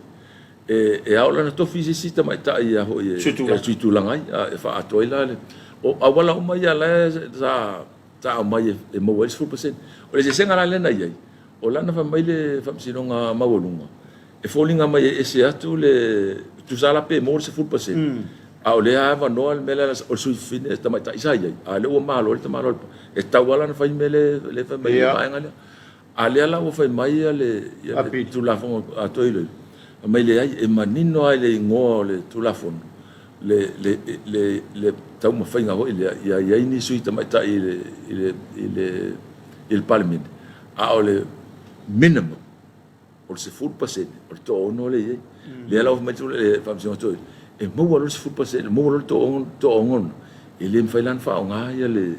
E ao la ona tofi se isi tamaitai ia foi e sui tulaga ai, e faaatoa ai la le... O auala uma ia la e sa aumai e maua ai le 10%. O le eseesega la lea na i ai, o la na fai mai le Faamasinoga Maualuga, e foliga mai e ese atu le... tusa la pe maua le 10%, a o lea e avanoa le mea lea o le sui fafine tamaitai sa i ai, a o lea ua malo ai le tamaloa, e tatau lava la ona fai le mea lea e fai mai ai le vaega lea. A lea la ua fai mai le Tulafono a toe iloilo, Fai mai leai, e manino lava i le igoa o le Tulafono le, le, le, le taumafaiga foi lea ia i ai ni sui tamaitai i le, i le, i le, i le Palemene, a o le minimum o le 10%, o le toaono lea e i ai. Lea la ua fai mai le Faamasinoga Toeaina, e maua loa le 10%, maua loa le toaono, e le mafai la ona faaaoga ia le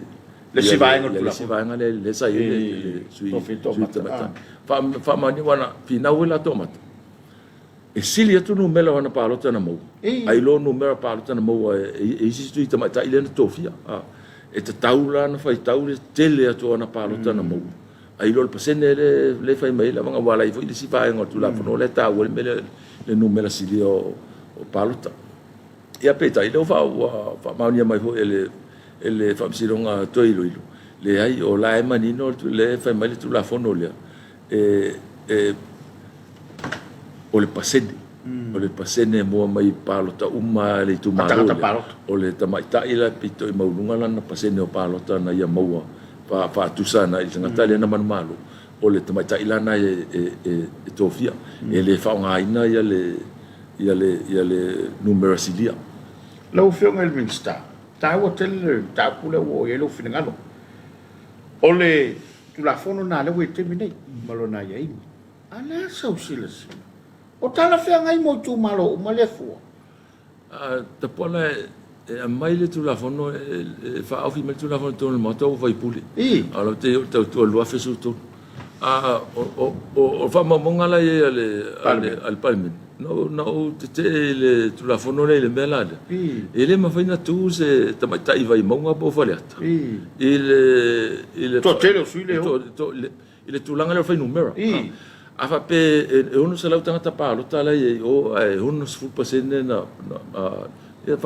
Le isi vaega o le le isi vaega lea lea sa i ai le sui tamaitai. Faamaonia aua na finau foi la Toomata, e sili atu numera o ana palota na maua, ai lo numera palota na maua e isi sui tamaitai lea na tofia. E tatau la ona faitau le tele atu o ana palota na maua, ai lo le pasene lea e fai mai ai le avaga, aua la e i ai foi le isi vaega o le Tulafono lea e taua ai le mea lea, le numera silia o palota. Ia peitai, lea ua faamaonia mai foi e le e le Faamasinoga toe iloilo, leai, o la e manino lea e fai mai le Tulafono lea, e, e, o le pasene, o le pasene e maua mai palota uma a le itumalo lea, o le tamaitai la e pito i maualuga lana pasene o palota na ia maua faatusa ana i le tagata lea na manumalo, o le tamaitai la na e, e, e, e tofia. E le faaaogaina ia le, ia le, ia le numera silia. Lau Afioga i le Minisita, taua tele le mataupu lea ua oo i ai lou finagalo. O le Tulafono lena lea ua i le taimi nei ma lona aiaiga. A o le a sau silasila? O talafeagai mo itumalo uma lea fua? Tapuala e aumai le Tulafono, e faaofi mai le Tulafono i totonu o le Maota ua faipule. A o lau te i o le tautua i le 2013. A o faamaumauga la e i ai a le Palemene, na ou tetee i le Tulafono lea i le mea la lea, e le mafai ona tu se tamaitai Vaimauga po o Faleata i le toatele o sui lea i le tulaga lea o le fuainumera. A faapea e 600 tagata palota la e i ai i o ae 60% na ia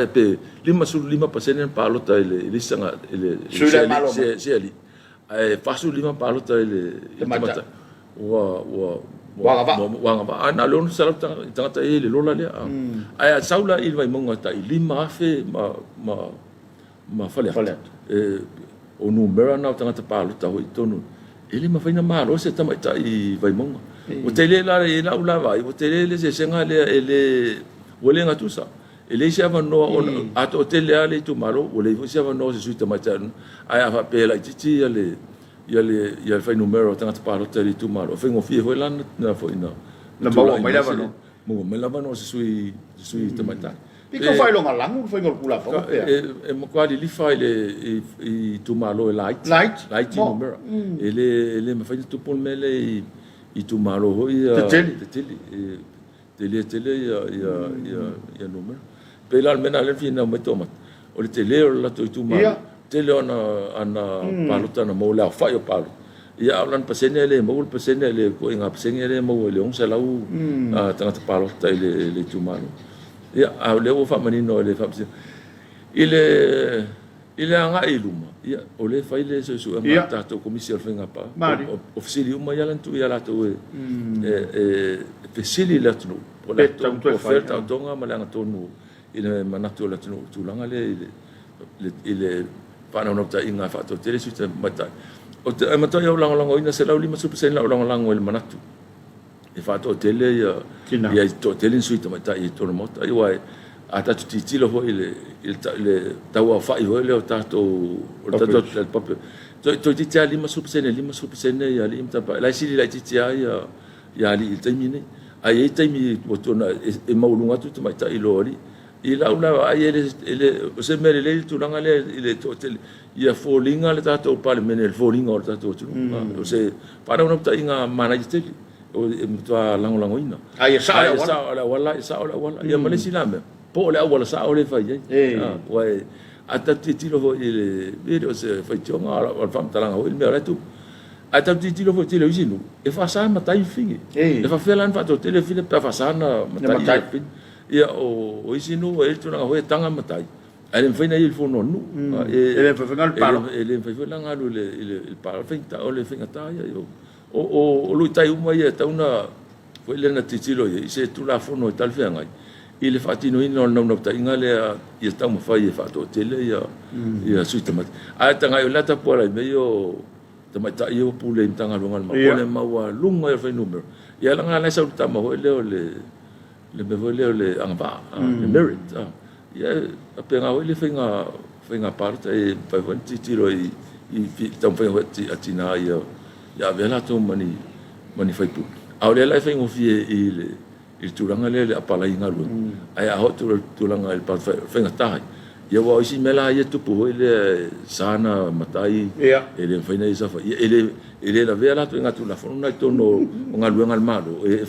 pe 55% na palota i le isi tagata i le se alii ae 45 palota i le tamaitai ua ua ua agavaa ua agavaa ae na o le 600 tagata e i ai i le lola lea. Ae a sau la i le Vaimauga tai 5,000 ma ma Faleata, o numera na o tagata palota foi i totonu, e le mafai ona malo se tamaitai Vaimauga. Ua tele la i lau la vaai, ua tele le eseesega lea e le, ua le gatusa. E leai se avanoa ona, a toatele lava le itumalo, ua leai foi se avanoa o se sui tamaitai. Ae a faapea e laitiiti ia le, ia le, ia le fuainumera o tagata palota i le itumalo, e faigofie foi la na foi na maua mai le avanoa. Maua mai le avanoa o se sui, sui tamaitai. Pe tau faailoga lagu le faiga o le Tulafono pe a? E matua lilifa i le i itumalo e laiti. Laiti. Laiti numera. E le e le mafai ona tupu le mea lea i itumalo foi ia tetele. Tetele. E tele tele ia ia ia numera. Pei la o le mea lena lea na finau mai Toomata, o le tele o le latou itumalo, tele o ana ana palota na maua, le aofai o palota. Ia, a o lana pasene e le maua le pasene, le ituaiga pasene lea e maua i le 600 tagata palota i le itumalo. Ia, a o lea ua faamanino e le Faamasinoga. I le i le agai i luma, ia, o lea e fai le suesuega a le tatou Komisi o le Faiga Palota. O fesili uma ia na tuu ia latou e fesili i le atunuu, po o fea le taotoga ma le agatonu i le manatu o le atunuu i le tulaga lea i le i le faanaunautaiga e faatoatele sui tamaitai. Ou te matuai ou lagolagoina 150% lau lagolago i le manatu e faatoatele ia ia toatele ni sui tamaitai i totonu o le Maota. Aua a tatou tilotilo foi i le i le tauaofai foi lea o tatou o le tatou population, toeitiiti lava 50% 50% ia alii ma tamaitai. La e sili laitiiti lava ia ia alii i le taimi lenei. Ae i ai taimi ua tuanai e maualuga atu tamaitai i lo alii. I lau la vaai, e le, e le, o se mea lelei le tulaga lea i le toatele, ia foliga le tatou Palemene i le foliga o le tatou atunuu. O se faanaunautaiga manaia tele, e matua lagolagoina. A ia sao le auala. Sao le auala, ia sao le auala. Ia ma le isi la mea, po o le auala sao lea e fai ai. Aua a tatou tilotilo foi i le, e le o se faitioga, o le faamatalaga foi le mea o la e tupu. Ae tatou tilotilo foi i le tele o isi nuu, e faasa matai fafine. E faapefea la ona faatoatele fafine pe a faasa ona matai fafine. Ia, o isi nuu e i ai le tulaga foi e taga matai, ae le mafai ona i ai i le fono a le nuu. E le mafai foi ona alu i le palota. E le mafai foi la ona alu i le palota, o le faigata ia. O luitau uma ia e tatau ona foi lea na tilotilo i ai i se Tulafono e talafeagai i le faatinoina o le naunautaiga lea ia taumafai e faatoatele ia sui tamaitai. Ae tagai o le ata puala i mea ia o tamaitai ia ua pule i Matagaluega a le Malo, o le maualuga ia o le fuainumera. Ia leaga la e sau le tama foi lea o le le mea foi lea o le agavaa, le merit. Ia e faapena foi le faiga faiga palota e mafai foi ona tilotilo i i taumafaiga foi a tina ia avea latou ma ni ma ni faipule. A o lea la e faigofie i le i le tulaga lea i le apalai i galuega, ae a oo atu i le tulaga i le palota faigata ai, ia aua o isi mea la ia e tupu foi lea e sa ona matai, e le mafai ona ia saofai, ia e le lavea la ituaiga Tulafono na i totonu o galuega a le Malo, e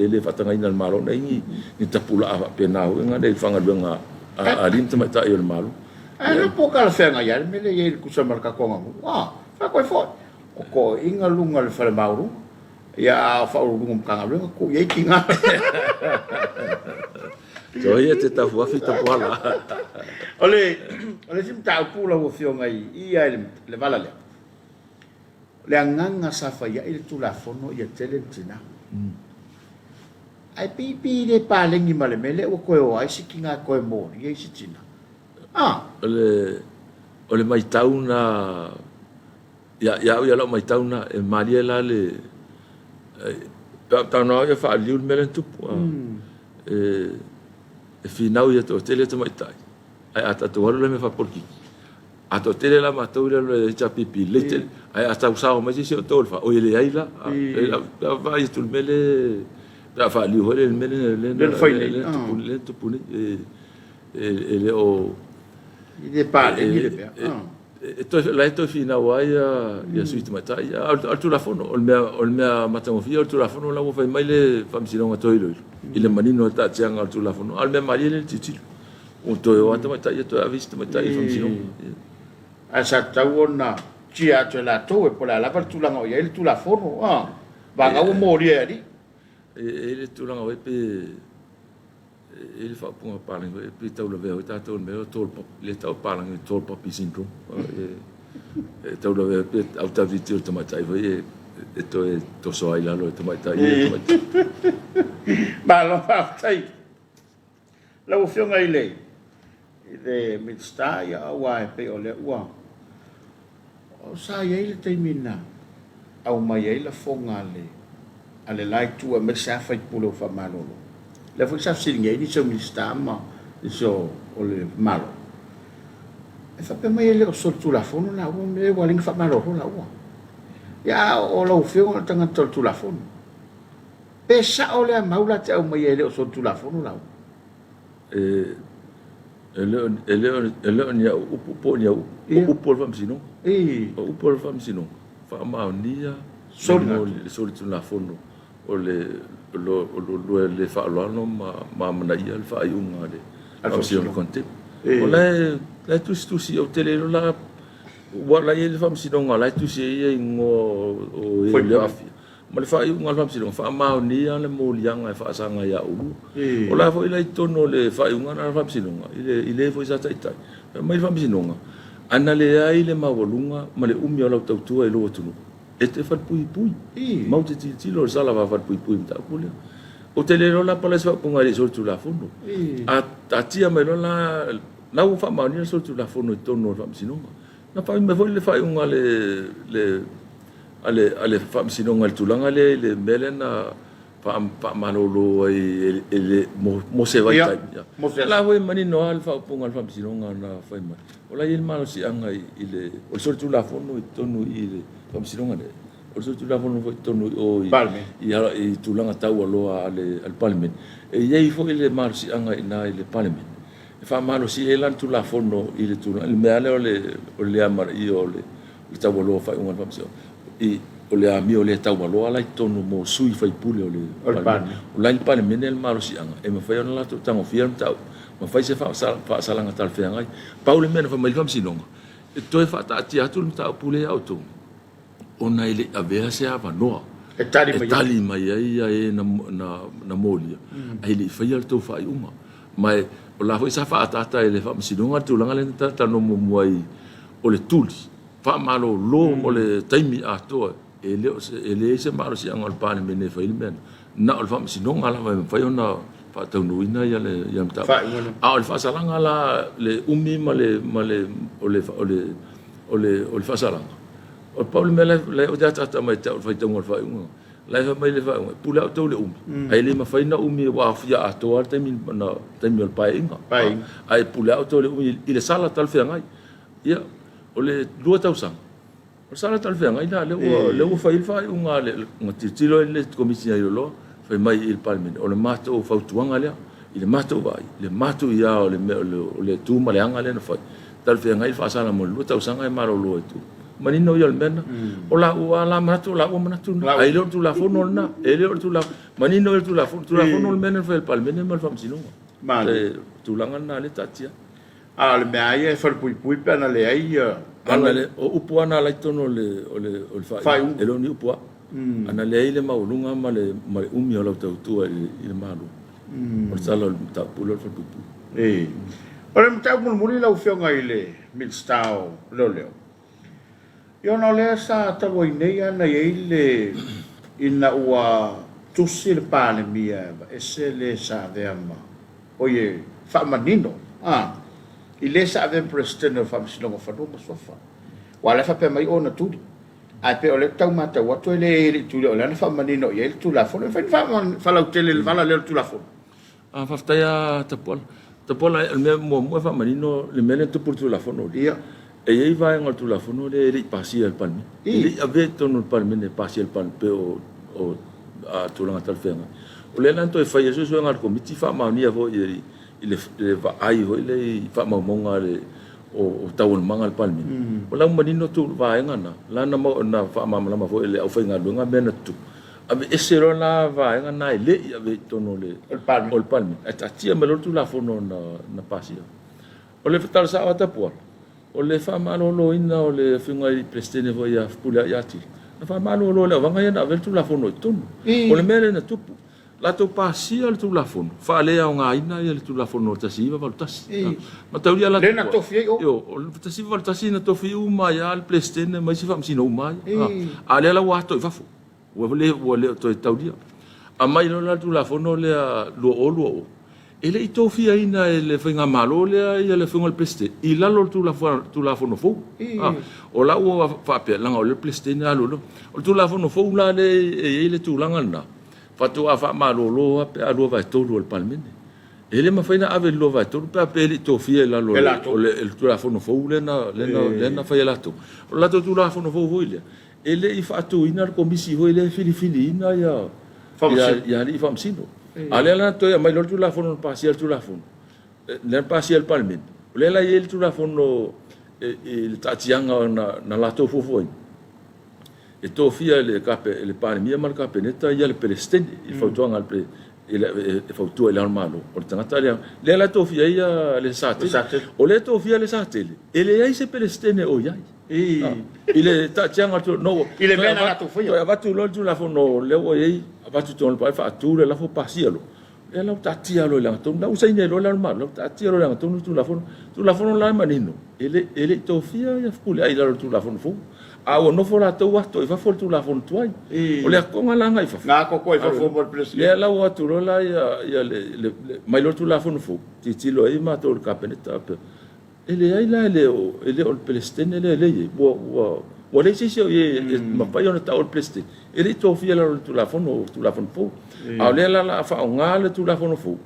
le faatagaina e le Malo ona i ai ni tapulaa faapena foi lea i le faagaluega a alii ma tamaitai o le Malo. Ae le po talafeagai lava le mea lea e i ai i le tusa ma le tatou aganuu. A, fai atu ai foi, o toeaiina luga i le fale maualuga, Ia, a o Faauluuluga o Matagaluega, tuu i ai tina. Soia te tafuafi tapuala. O le, o le isi mataupu lau Afioga i i lava i le vala lea, o le agaga sa fai ai le Tulafono ia tele ni tina. Ae pei, pei e le paleni ma le mea lea ua toe o ai si tina e toe molia isi tina. Ah! O le matau na Ia au ia lau matau na, e malie la le pe a talanoa au ia faaliliu le mea lea na tupu. E finau ia toatele tamaitai, ae a tatou alu la i mea faapolokiki, a toatele la matou i lalo o le HRPP, lelei tele, ae a tau sao mai se isi o outou o le FA, oi e leai la. Pe a vaai atu i le mea lea, pe a faaliliu foi lea i le mea lea na tupu nei, e le o... E le paleni le mea. E toe, la e toe finau ai ia sui tamaitai. A o le Tulafono, o le mea matagofie o le Tulafono la ua fai mai le Faamasinoga toe iloilo i le manino o le taatiaga o le Tulafono. A o le mea malie lea i le tilotilo, ua toe o lava tamaitai ia toe ave isi tamaitai i le Faamasinoga. Ae sa tatau ona tia atu e latou e po o le a lava le tulaga o i ai le Tulafono, a, vagana ua molia e alii. E i ai le tulaga foi pe E i ai le faaupuga palagi foi pei tau lavea foi tatou i le mea o tall poppy, lea e tau e palagi o le tall poppy syndrome. E tau lavea pei autavitia o le tamaitai foi e toe toso ai i lalo e tamaitai ia tamaitai. Malo faafetai. Lau Afioga i le Minisita, ia aua e pei o lea ua Sa i ai le taimi na aumai ai lafoga a le la itu aemaise lava faipule o faamalolo. Lea foi sa fesiligia ai nisi o Minisita ma nisi o le Malo, e faapea mai e le o solitulafono laua, mea ua ala ai ona faamalolo laua. Ia a o lau Afioga o le tagata o le Tulafono, pe sao lea mau la te aumaia e le o solitulafono laua? E le o ni au upu po o ni au upu, o upu a le Faamasinoga. O upu a le Faamasinoga, faamaonia le solitulafono o le lua le faaaloalo ma amanaia le faaiuga a le Faamasinoga Contempt. O la e tusitusi, ou te le iloa la, aua o la e i ai le Faamasinoga o la e tusi ai igoa o e o aafia. Ma le faaiuga a le Faamasinoga, faamaonia le moliaga e faasaga ia oulua. O la foi la i totonu o le faaiuga lena a le Faamasinoga, i le foi sa taitai, fai mai le Faamasinoga, A na leai le maualuga ma le umi o lau tautua i lou atunuu, e te falepuipui. Matou te tilotilo i le sala va-falepuipui i le mataupu lea. Ou te le iloa la po o le a se faaupuga e le i solitulafono. A taatia mai loa la, la ua faamaonia le solitulafono i totonu o le Faamasinoga. Na fai mai foi le faaiuga a le a le Faamasinoga i le tulaga lea i le mea lea na faamalolo ai e le mo se vaitaimi. O la foi e manino lava le faaupuga a le Faamasinoga na fai mai, o la e i ai le malosiaga i le, o le solitulafono i totonu i le Faamasinoga lea, o le solitulafono foi i totonu i o i tulaga taualoa a le Palemene, e i ai foi le malosiaga i ina i le Palemene e faamalosi ai la le Tulafono i le tulaga, i le mea lea o le le amanaia o le taualoa o faaiuga a le Faamasinoga, i, o le amio le taualoa la i totonu mo sui faipule o le Palemene. O la i le Palemene le malosiaga e mafai ona latou tagofia le mataupu ma fai se faasalaga talafeagai. Pau le mea na fai mai le Faamasinoga, e toe faataatia atu le mataupu lea ia outou, ona e le i avea se avanoa e tali mai ai e na molia, ae le i faia le tou faaiuga. Ma o la foi sa faaataata e le Faamasinoga le tulaga lea na talatalanoa muamua ai o le tuli faamalolo mo le taimi atoa, e leai se malosiaga o le Palemene e fai le mea lena, na o le Faamasinoga lava e mafai ona faataunuuina le mataupu. A o le faasalaga la, le umi ma le o le faasalaga, o le pau le mea la e ataata mai ia te au i le faitauga o le faaiuga. La e fai mai le faaiuga, e pule lava outou i le umi, ae le mafai ona umi ua aofia atoa le taimi na taimi o le Paeaiga. Paeaiga. Ae pule lava outou i le umi i le sala talafeagai. Ia, o le 2 tausaga, o le sala talafeagai lena lea ua lea ua fai ai le faaiuga a le na tilotilo ai le Komiti na iloiloa, fai mai i le Palemene, o le matou fautuaga lea, i le matou vaai, le matuia o le mea o le tu ma le aga lea na fai, talafeagai le faasala mo le 2 tausaga e malolo ai i tua. Manino ia o le mea lena. O lau lava la manatu, o laua manatu lena. Ae le o le Tulafono lena. E le o le Tulafono. Manino ia le Tulafono. Tulafono le mea lena na fai e le Palemene ma le Faamasinoga. Le tulaga lena lea e taatia. A o le mea lava ia e falepuipui pe ana leai ia. Ana le, o upu lava na ala i totonu o le, o le, o le faaiuga. E le o ni upu a. Ana leai le maualuga ma le, ma le umi o lau tautua i le Malo. O le tala o le mataupu lea o le falepuipui. O le mataupu mulimuli lau Afioga i le Minisita o Leoleo, ia ona o lea sa talu ai nei lava na i ai le ina ua tusi le Palemia e aveese le sa avea ma oi e faamanino a i le sa avea ma Peresetene o le Faamasinoga o Fanua ma Suafa. Aua o la e faapea mai o na tuli. Ae pei o lea ou te tau matau atu e le i tuli o lea na faamanino i ai le Tulafono. E mafai ona faalautele le vala lea o le Tulafono? Ah, faafetai a Tapuala. Tapuala, o le mea muamua e faamanino le mea lea na tupu i le Tulafono lea. Ia. E i ai vaega o le Tulafono lea e le i pasia e le Palemene. E le i avea i totonu o le Palemene e pasia e le Palemene pei o tulaga talafeagai. O lea la na toe fai ai suesuega a le Komiti faamaonia foi i le vaai foi lea i faamaumauga a le o taualumaga a le Palemene, o la ua manino atu vaega na, la na faamalamalama foi e le aufaigaluega mea na tutupu, aveese loa la vaega na e le i avea i totonu o le Palemene, ae taatia mai loa le Tulafono na pasia. O le tala sao a Tapuala, o le faamaloloina o le Afioga i le Peresetene foi ia Fepuleai Atili, na faamalolo e le auvaga ia na avea le Tulafono i totonu. O le mea lea na tupu, Latou pasia le Tulafono, faaleaogaina ia le Tulafono 1981. Mataulia latou. Lea na tofi ai o. Io, o le 1981 na tofi uma ai lava le Peresetene ma isi Faamasino uma ai. A o lea la ua ato i fafo. Ua le ua le o toe taulia. Aumai loa la le Tulafono lea 2020, e le i tofiaina e le Faigamalo lea ia le Afioga i le Peresetene i lalo o le Tulafono fou. O la ua faapea, leaga o lea le Peresetene alu loa. O le Tulafono fou la lea e i ai le tulaga lena, Faatoa faamalolo lava pe a 2/3 o le Palemene. E le mafai ona ave i le 2/3 pe a pe le i tofia i lalo o le Tulafono fou lea na fai e latou. O le latou Tulafono fou foi lea, e le i faatuina le Komisi foi lea e filifiliina alii faamasino. A o lea la na toe aumai loa le Tulafono na pasia le Tulafono, lea na pasia e le Palemene, o lea la e i ai le Tulafono i le taatiaga na latou fuafuaina. E tofia e le, e le Palemia ma le Kapeneta ia le Peresetene i le fautuaga a le e fautua i le Ao o le Malo. O le tagata lea, lea la e tofia ai ia le Satele. O lea e tofia le Satele, e leai se Peresetene o i ai. I le taatiaga o le no, I le mea na latou faia. Toe avatu loa le Tulafono lea ua i ai, avatu i totonu o le Palemene, faatu le lafo, pasia loa. Lea la ua taatia loa i lagatonu, la ua saini ai loa le Ao o le Malo, la ua taatia loa i lagatonu le Tulafono. Tulafono la e manino, e le, e le i tofia ia Fepuleai i lalo o le Tulafono fou, a ua nofo latou ato i fafo o le Tulafono tuai. O le atoga la agai i fafo. Na atoatoa i fafo ma le Peresetene. Lea la ua o atu loa la ia, ia le, le, le, mai loa le Tulafono fou, tilotilo ai matou i le Kapeneta, E leai la, e le o, e le o le Peresetene lea e i ai. Ua, ua, ua leai se isi o i ai e mafai ona ta'u o le Peresetene. E le i tofia i lalo o le Tulafono, Tulafono fou. A o lea la o le a faaaoga le Tulafono fou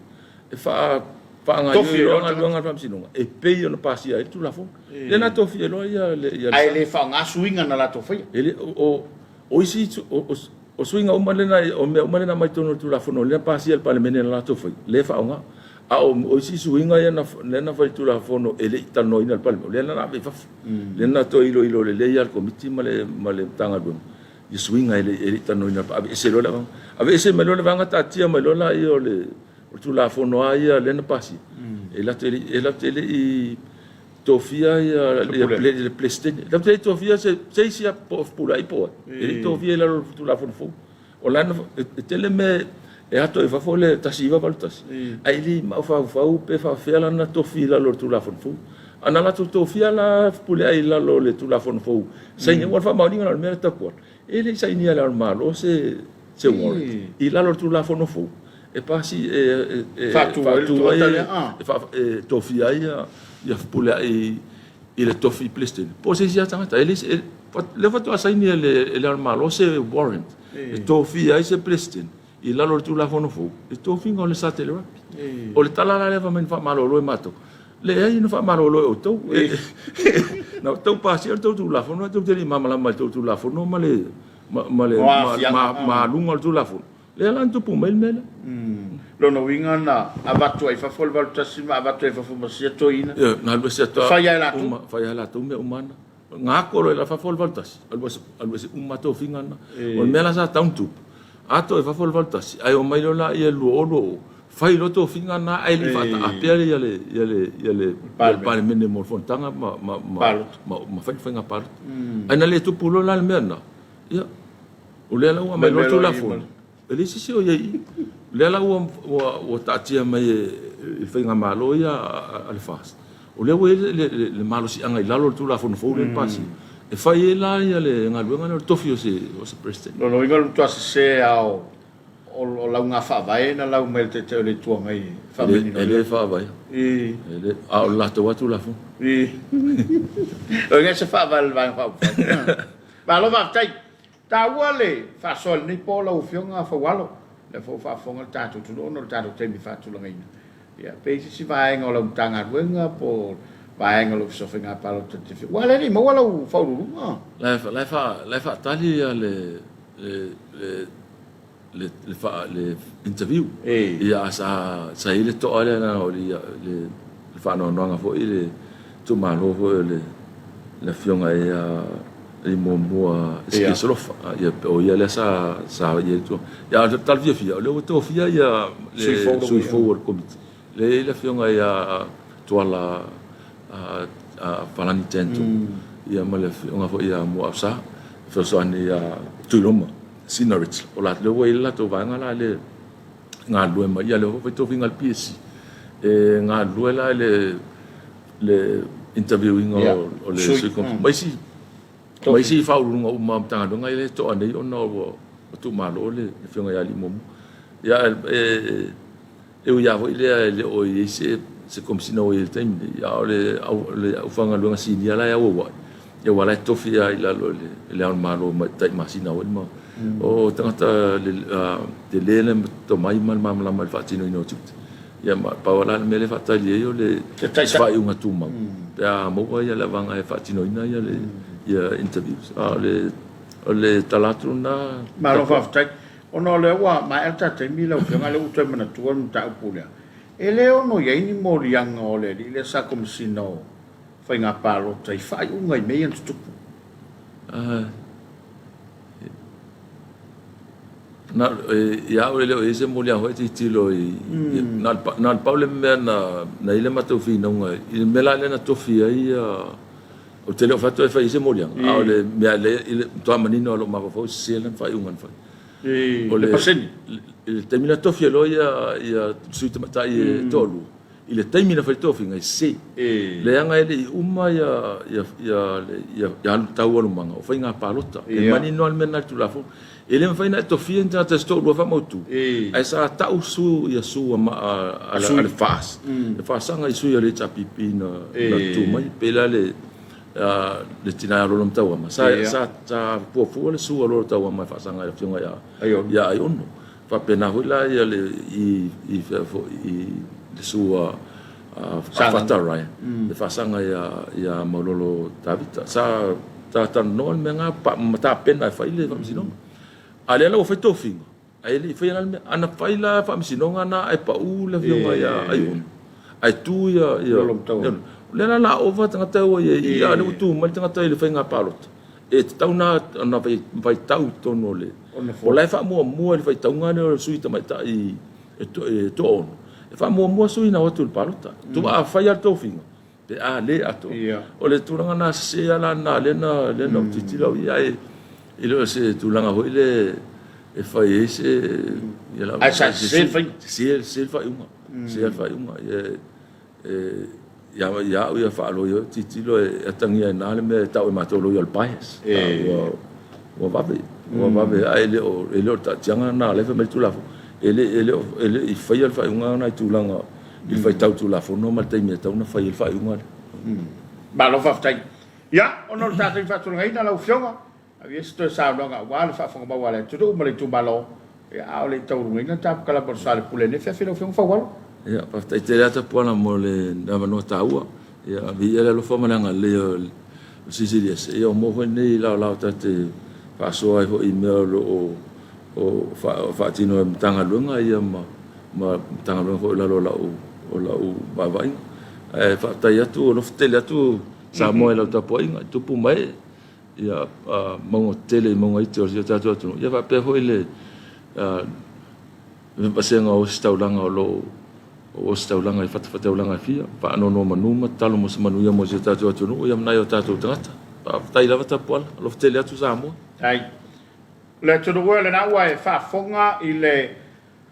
e faa, faagaoioi loa galuega a le Faamasinoga e pei ona pasia ai le Tulafono. Lea la tofia loa ia le, ia le. Ae le faaaoga suiga na latou faia. E le, o, o isi, o, o, o suiga uma lea na, o mea uma lea na aumai i totonu o le Tulafono lea na pasia e le Palemene na latou faia, lea e faaaoga. A o isi suiga ia na, lea na fai i le Tulafono e le i talanoaina e le Palemene, o lea na ave i fafo. Lea na toe iloilo lelei lava e le Komiti ma le Matagaluega ia suiga e le i talanoaina, aveese loa le vaega. Aveese mai loa le vaega taatia mai loa laia o le Tulafono lava ia lea na pasia, e latou te le i tofia ia le Peresetene. E latou te le i tofia se isi lava po o Fepuleai po o ai, e le i tofia i lalo o le Tulafono fou. O lana, e tele mea e ato i fafo le 1981, ae le mafaufau pe faafefea lana tofi i lalo o le Tulafono fou. A na latou tofia la Fepuleai i lalo o le Tulafono fou, saini, aua o le faamaoniga lena o le mea lea e tapu atu, e le i sainia e Le Ao o le Malo se warrant i lalo o le Tulafono fou e pasi, e faatu ai, e tofia ai Fepuleai i le tofi Peresetene, po o se isi lava tagata. E le, Lea faatoa saini e le Ao o le Malo se warrant e tofia ai se Peresetene i lalo o le Tulafono fou i le tofiga o Lesa Telerapi. O le tala la lea fai mai na faamalolo e matou. Leai na faamalolo e outou. Na outou pasia le tou Tulafono ae tou te le i malamalama i le tou Tulafono ma le ma le ma aluga o le Tulafono. Lea la na tupu mai le mea lea. Lona uiga na avatu ai i fafo le 81 ma avatu ai i fafo ma sia toeaina. Ioe, na alu ese atu lava. Fai lava e latou. Fai lava e latou mea uma na. Na ato loa i fafo le 81, alu ese, alu ese uma lava tofiga na. O le mea la sa tatau ona tupu, ato i fafo le 81, ae omai loa laia i le 2020, fai loa tofiga na ae le i faataapea le ia le ia le Palemene mo le fonotaga ma ma ma ma fai le faiga palota. Ae na le tupu loa la le mea lena, ia, o lea la ua aumai loa le Tulafono, E leai se isi o i ai i i. O lea la ua taatia mai e le faigamalo ia a le FAST, o lea ua i ai le malosiaga i lalo o le Tulafono fou lea na pasia, e fai ai la le galuega lea o le tofi o se President. Lona uiga o le matua sese lava o lauga faavae na lau mai e le Taitai o le Itu Agai e faamanino ai. E le faavaea. A o le latou lava Tulafono. Lona uiga e se faavae a le Vaega Faaupufai. Malo faafetai. Taua le faasoa i lenei po lau Afioga Faualo, o lea foi ua faafofoga le tatou atunuu ona o le tatou taimi faatulagaina. Ia, pe i ai se isi vaega o lau Matagaluega po o vaega o le Ofisa o Faiga Palota e te fia... Aua o lea e le i maua lau faauluuluga. La e faatali le le le faa le interview ia a sa sa i ai le toa lea leaga o le le le faanoanoaga foi i le itumalo foi o le le afioga ia i muamua Esekia Solofa ia o ia lea sa sa i ai le tulaga ia a o le tala fiafia o lea ua tofia ia le sui fou o le komiti lea e i ai le afioga ia Tuala Palani Tento ia ma le afioga foi ia Muaausa e fesoasoani ia Tuiloma Sinarich, o la lea ua i ai le latou vaega la le galulue mai, ia lea foi fai tofiga a le PSC e galulue la i le le interview ina o le sui ma isi ma isi faauluuluga uma o Matagaluega ia e toa nei ona ua tuumalo le afioga ia Alii Muamua. Ia e E ui lava foi lea e le o i ai se se Komesina o i ai i le taimi nei, a o le le aufaigaluega sinia la e auauai, ia aua la e tofi lava i lalo i le i le Ao o le Malo mai tai masina foi ma o tagata tele le tomai ma le malamalama i le faatinoina o tiute. Ia ma pau lava la le mea lea e faatali ai o le se faaiuga tumau pe a maua le avaga e faatinoina ia le ia interviews. A o le o le tala atu lena. Malo faafetai. Ona o lea ua maea le ta taimi lau Afioga, lea ua ou toe manatua le mataupu lea, e le ono i ai ni moliaga o le alii lea sa Komesina o Faiga Palota i faaiuga i mea ia na tutupu. Na, ia au e le o i ai se moliaga foi e tilotilo i, na o le pau le mea na i ai le matou finauga i le mea la lea na tofi ai Ou te le o fai atu e fai ai se moliaga, a o le mea lea i le matua manino lava o lou mafaufau e sese lana faaiuga na fai. O le pasene. I le taimi na tofi ai loa ia sui tamaitai e toalua, i le taimi na fai ai le tofiga e sese. Leaga e le i uma ia taualumaga o faiga palota. E manino lava le mea lena i le Tulafono. E le mafai ona e tofia ni tagata se toalua faamautu, ae sa tau su ia su a le FAST, le faasaga i sui o le HRPP na tu mai, pei la le le tina ia Lolo Matauama, sa sa fuafua le su a Lolo Tauama e faasaga i le afioga ia Aiono. Faapena foi la ia le i i fea foi i le su a Fata Ryan, le faasaga ia Maulolo Tavita. Sa talanoa le mea lena ma tapena e fai le faamasinoga. A o lea la ua fai tofiga, ae le i faia la le mea. A na fai la faamasinoga na ae pau le afioga ia Aiono, ae tu ia O lea la o le a ova tagata ua i ai i i, a o lea ua tu mai le tagata i le faiga palota, e tatau ona faitau i totonu o le... O la e faamuamua i le faitauga lea o le sui tamaitai e toaono, e faamuamua sui na o atu i le palota. A fai lava le tofiga, pe a le atoa. O le tulaga lena sese lava la lena lea na lea na ou tilotilo au i ai, ae e le o se tulaga foi lea e fai ai se ia la Ae sa sese le faiga. Sese sese le faaiuga. Sese le faaiuga. Ia e ia ia au ia faaloia ou tilotilo e atagia ai i ina le mea e tau e matou o loia o le bias. Ua ua vave, ua vave ae le o e le o le taatiaga lena lea e fai mai le Tulafono. E le e le o e le i faia le faaiuga lena i tulaga i le faitau Tulafono ma le taimi e tatau ona fai ai le faaiuga lea. Malo faafetai. Ia, ona o le tatou faatulagaina lau Afioga, avia se toe saunoaga aua le faafofoga mau a le atunuu ma le itumalo, ia, a o le i taualugaina le tapakalama o le Soalepule i lenei afiafi lau Afioga Faualo. Ia, faafetai tele lava Tapuala mo le avanoa taua. Ia, viia le alofa ma le agalelei o le Silisili Ese. Ia, ua maua foi lenei laolao ta te faasoa ai foi i mea o lo o faatino e Matagaluega ia ma Matagaluega foi o lalo o lau vaavaaiga. Ae faafetai atu, alofa tele atu Samoa i lau tapuaiga, i tupu ma ee, ia, mauga tetele i mauga iti o si o tatou atunuu, ia faapea foi le vasega o ositaulaga o lo o ositaulaga i fatafataulaga e fia, faanonomanu ma tatalo mo se manuia mo si o tatou atunuu, ia ma nai o tatou tagata. Faafetai lava Tapuala, alofa tele atu Samoa. Faafetai. O le atunuu e lena ua e faafofoga i le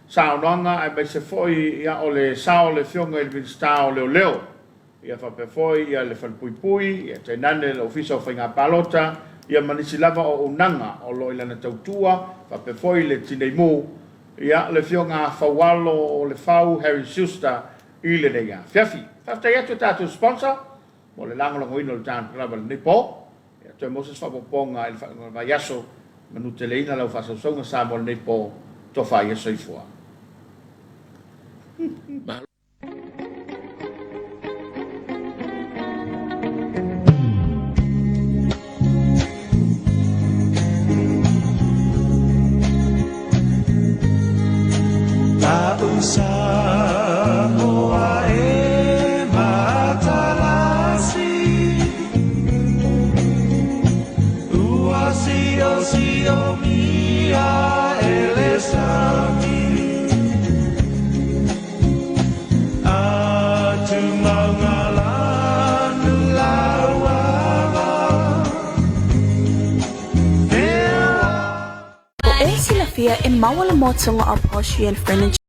saunoaga aemaise foi o le sao o le Afioga i le Minisita o Leoleo. Ia faapea foi le Falepuipui, ia tainane le Ofisa o Faiga Palota, ia ma nisi lava o auaunaga o lo o i lana tautua, faapea foi le Tinei Mu, ia le Afioga a Faualo o Lefau Harry Schuster i lenei afiafi. Faafetai atu i tatou sponsor mo le lagolagoina o le tatou lava i lenei po. Ia toe maua se isi faaopoopoga i le faaiuga o le vaiaso. Manuteleina lau faasausauga Samoa i lenei po. Tofa ia soifua. Malo. O e silafia e maua le motuga o Posh Furniture.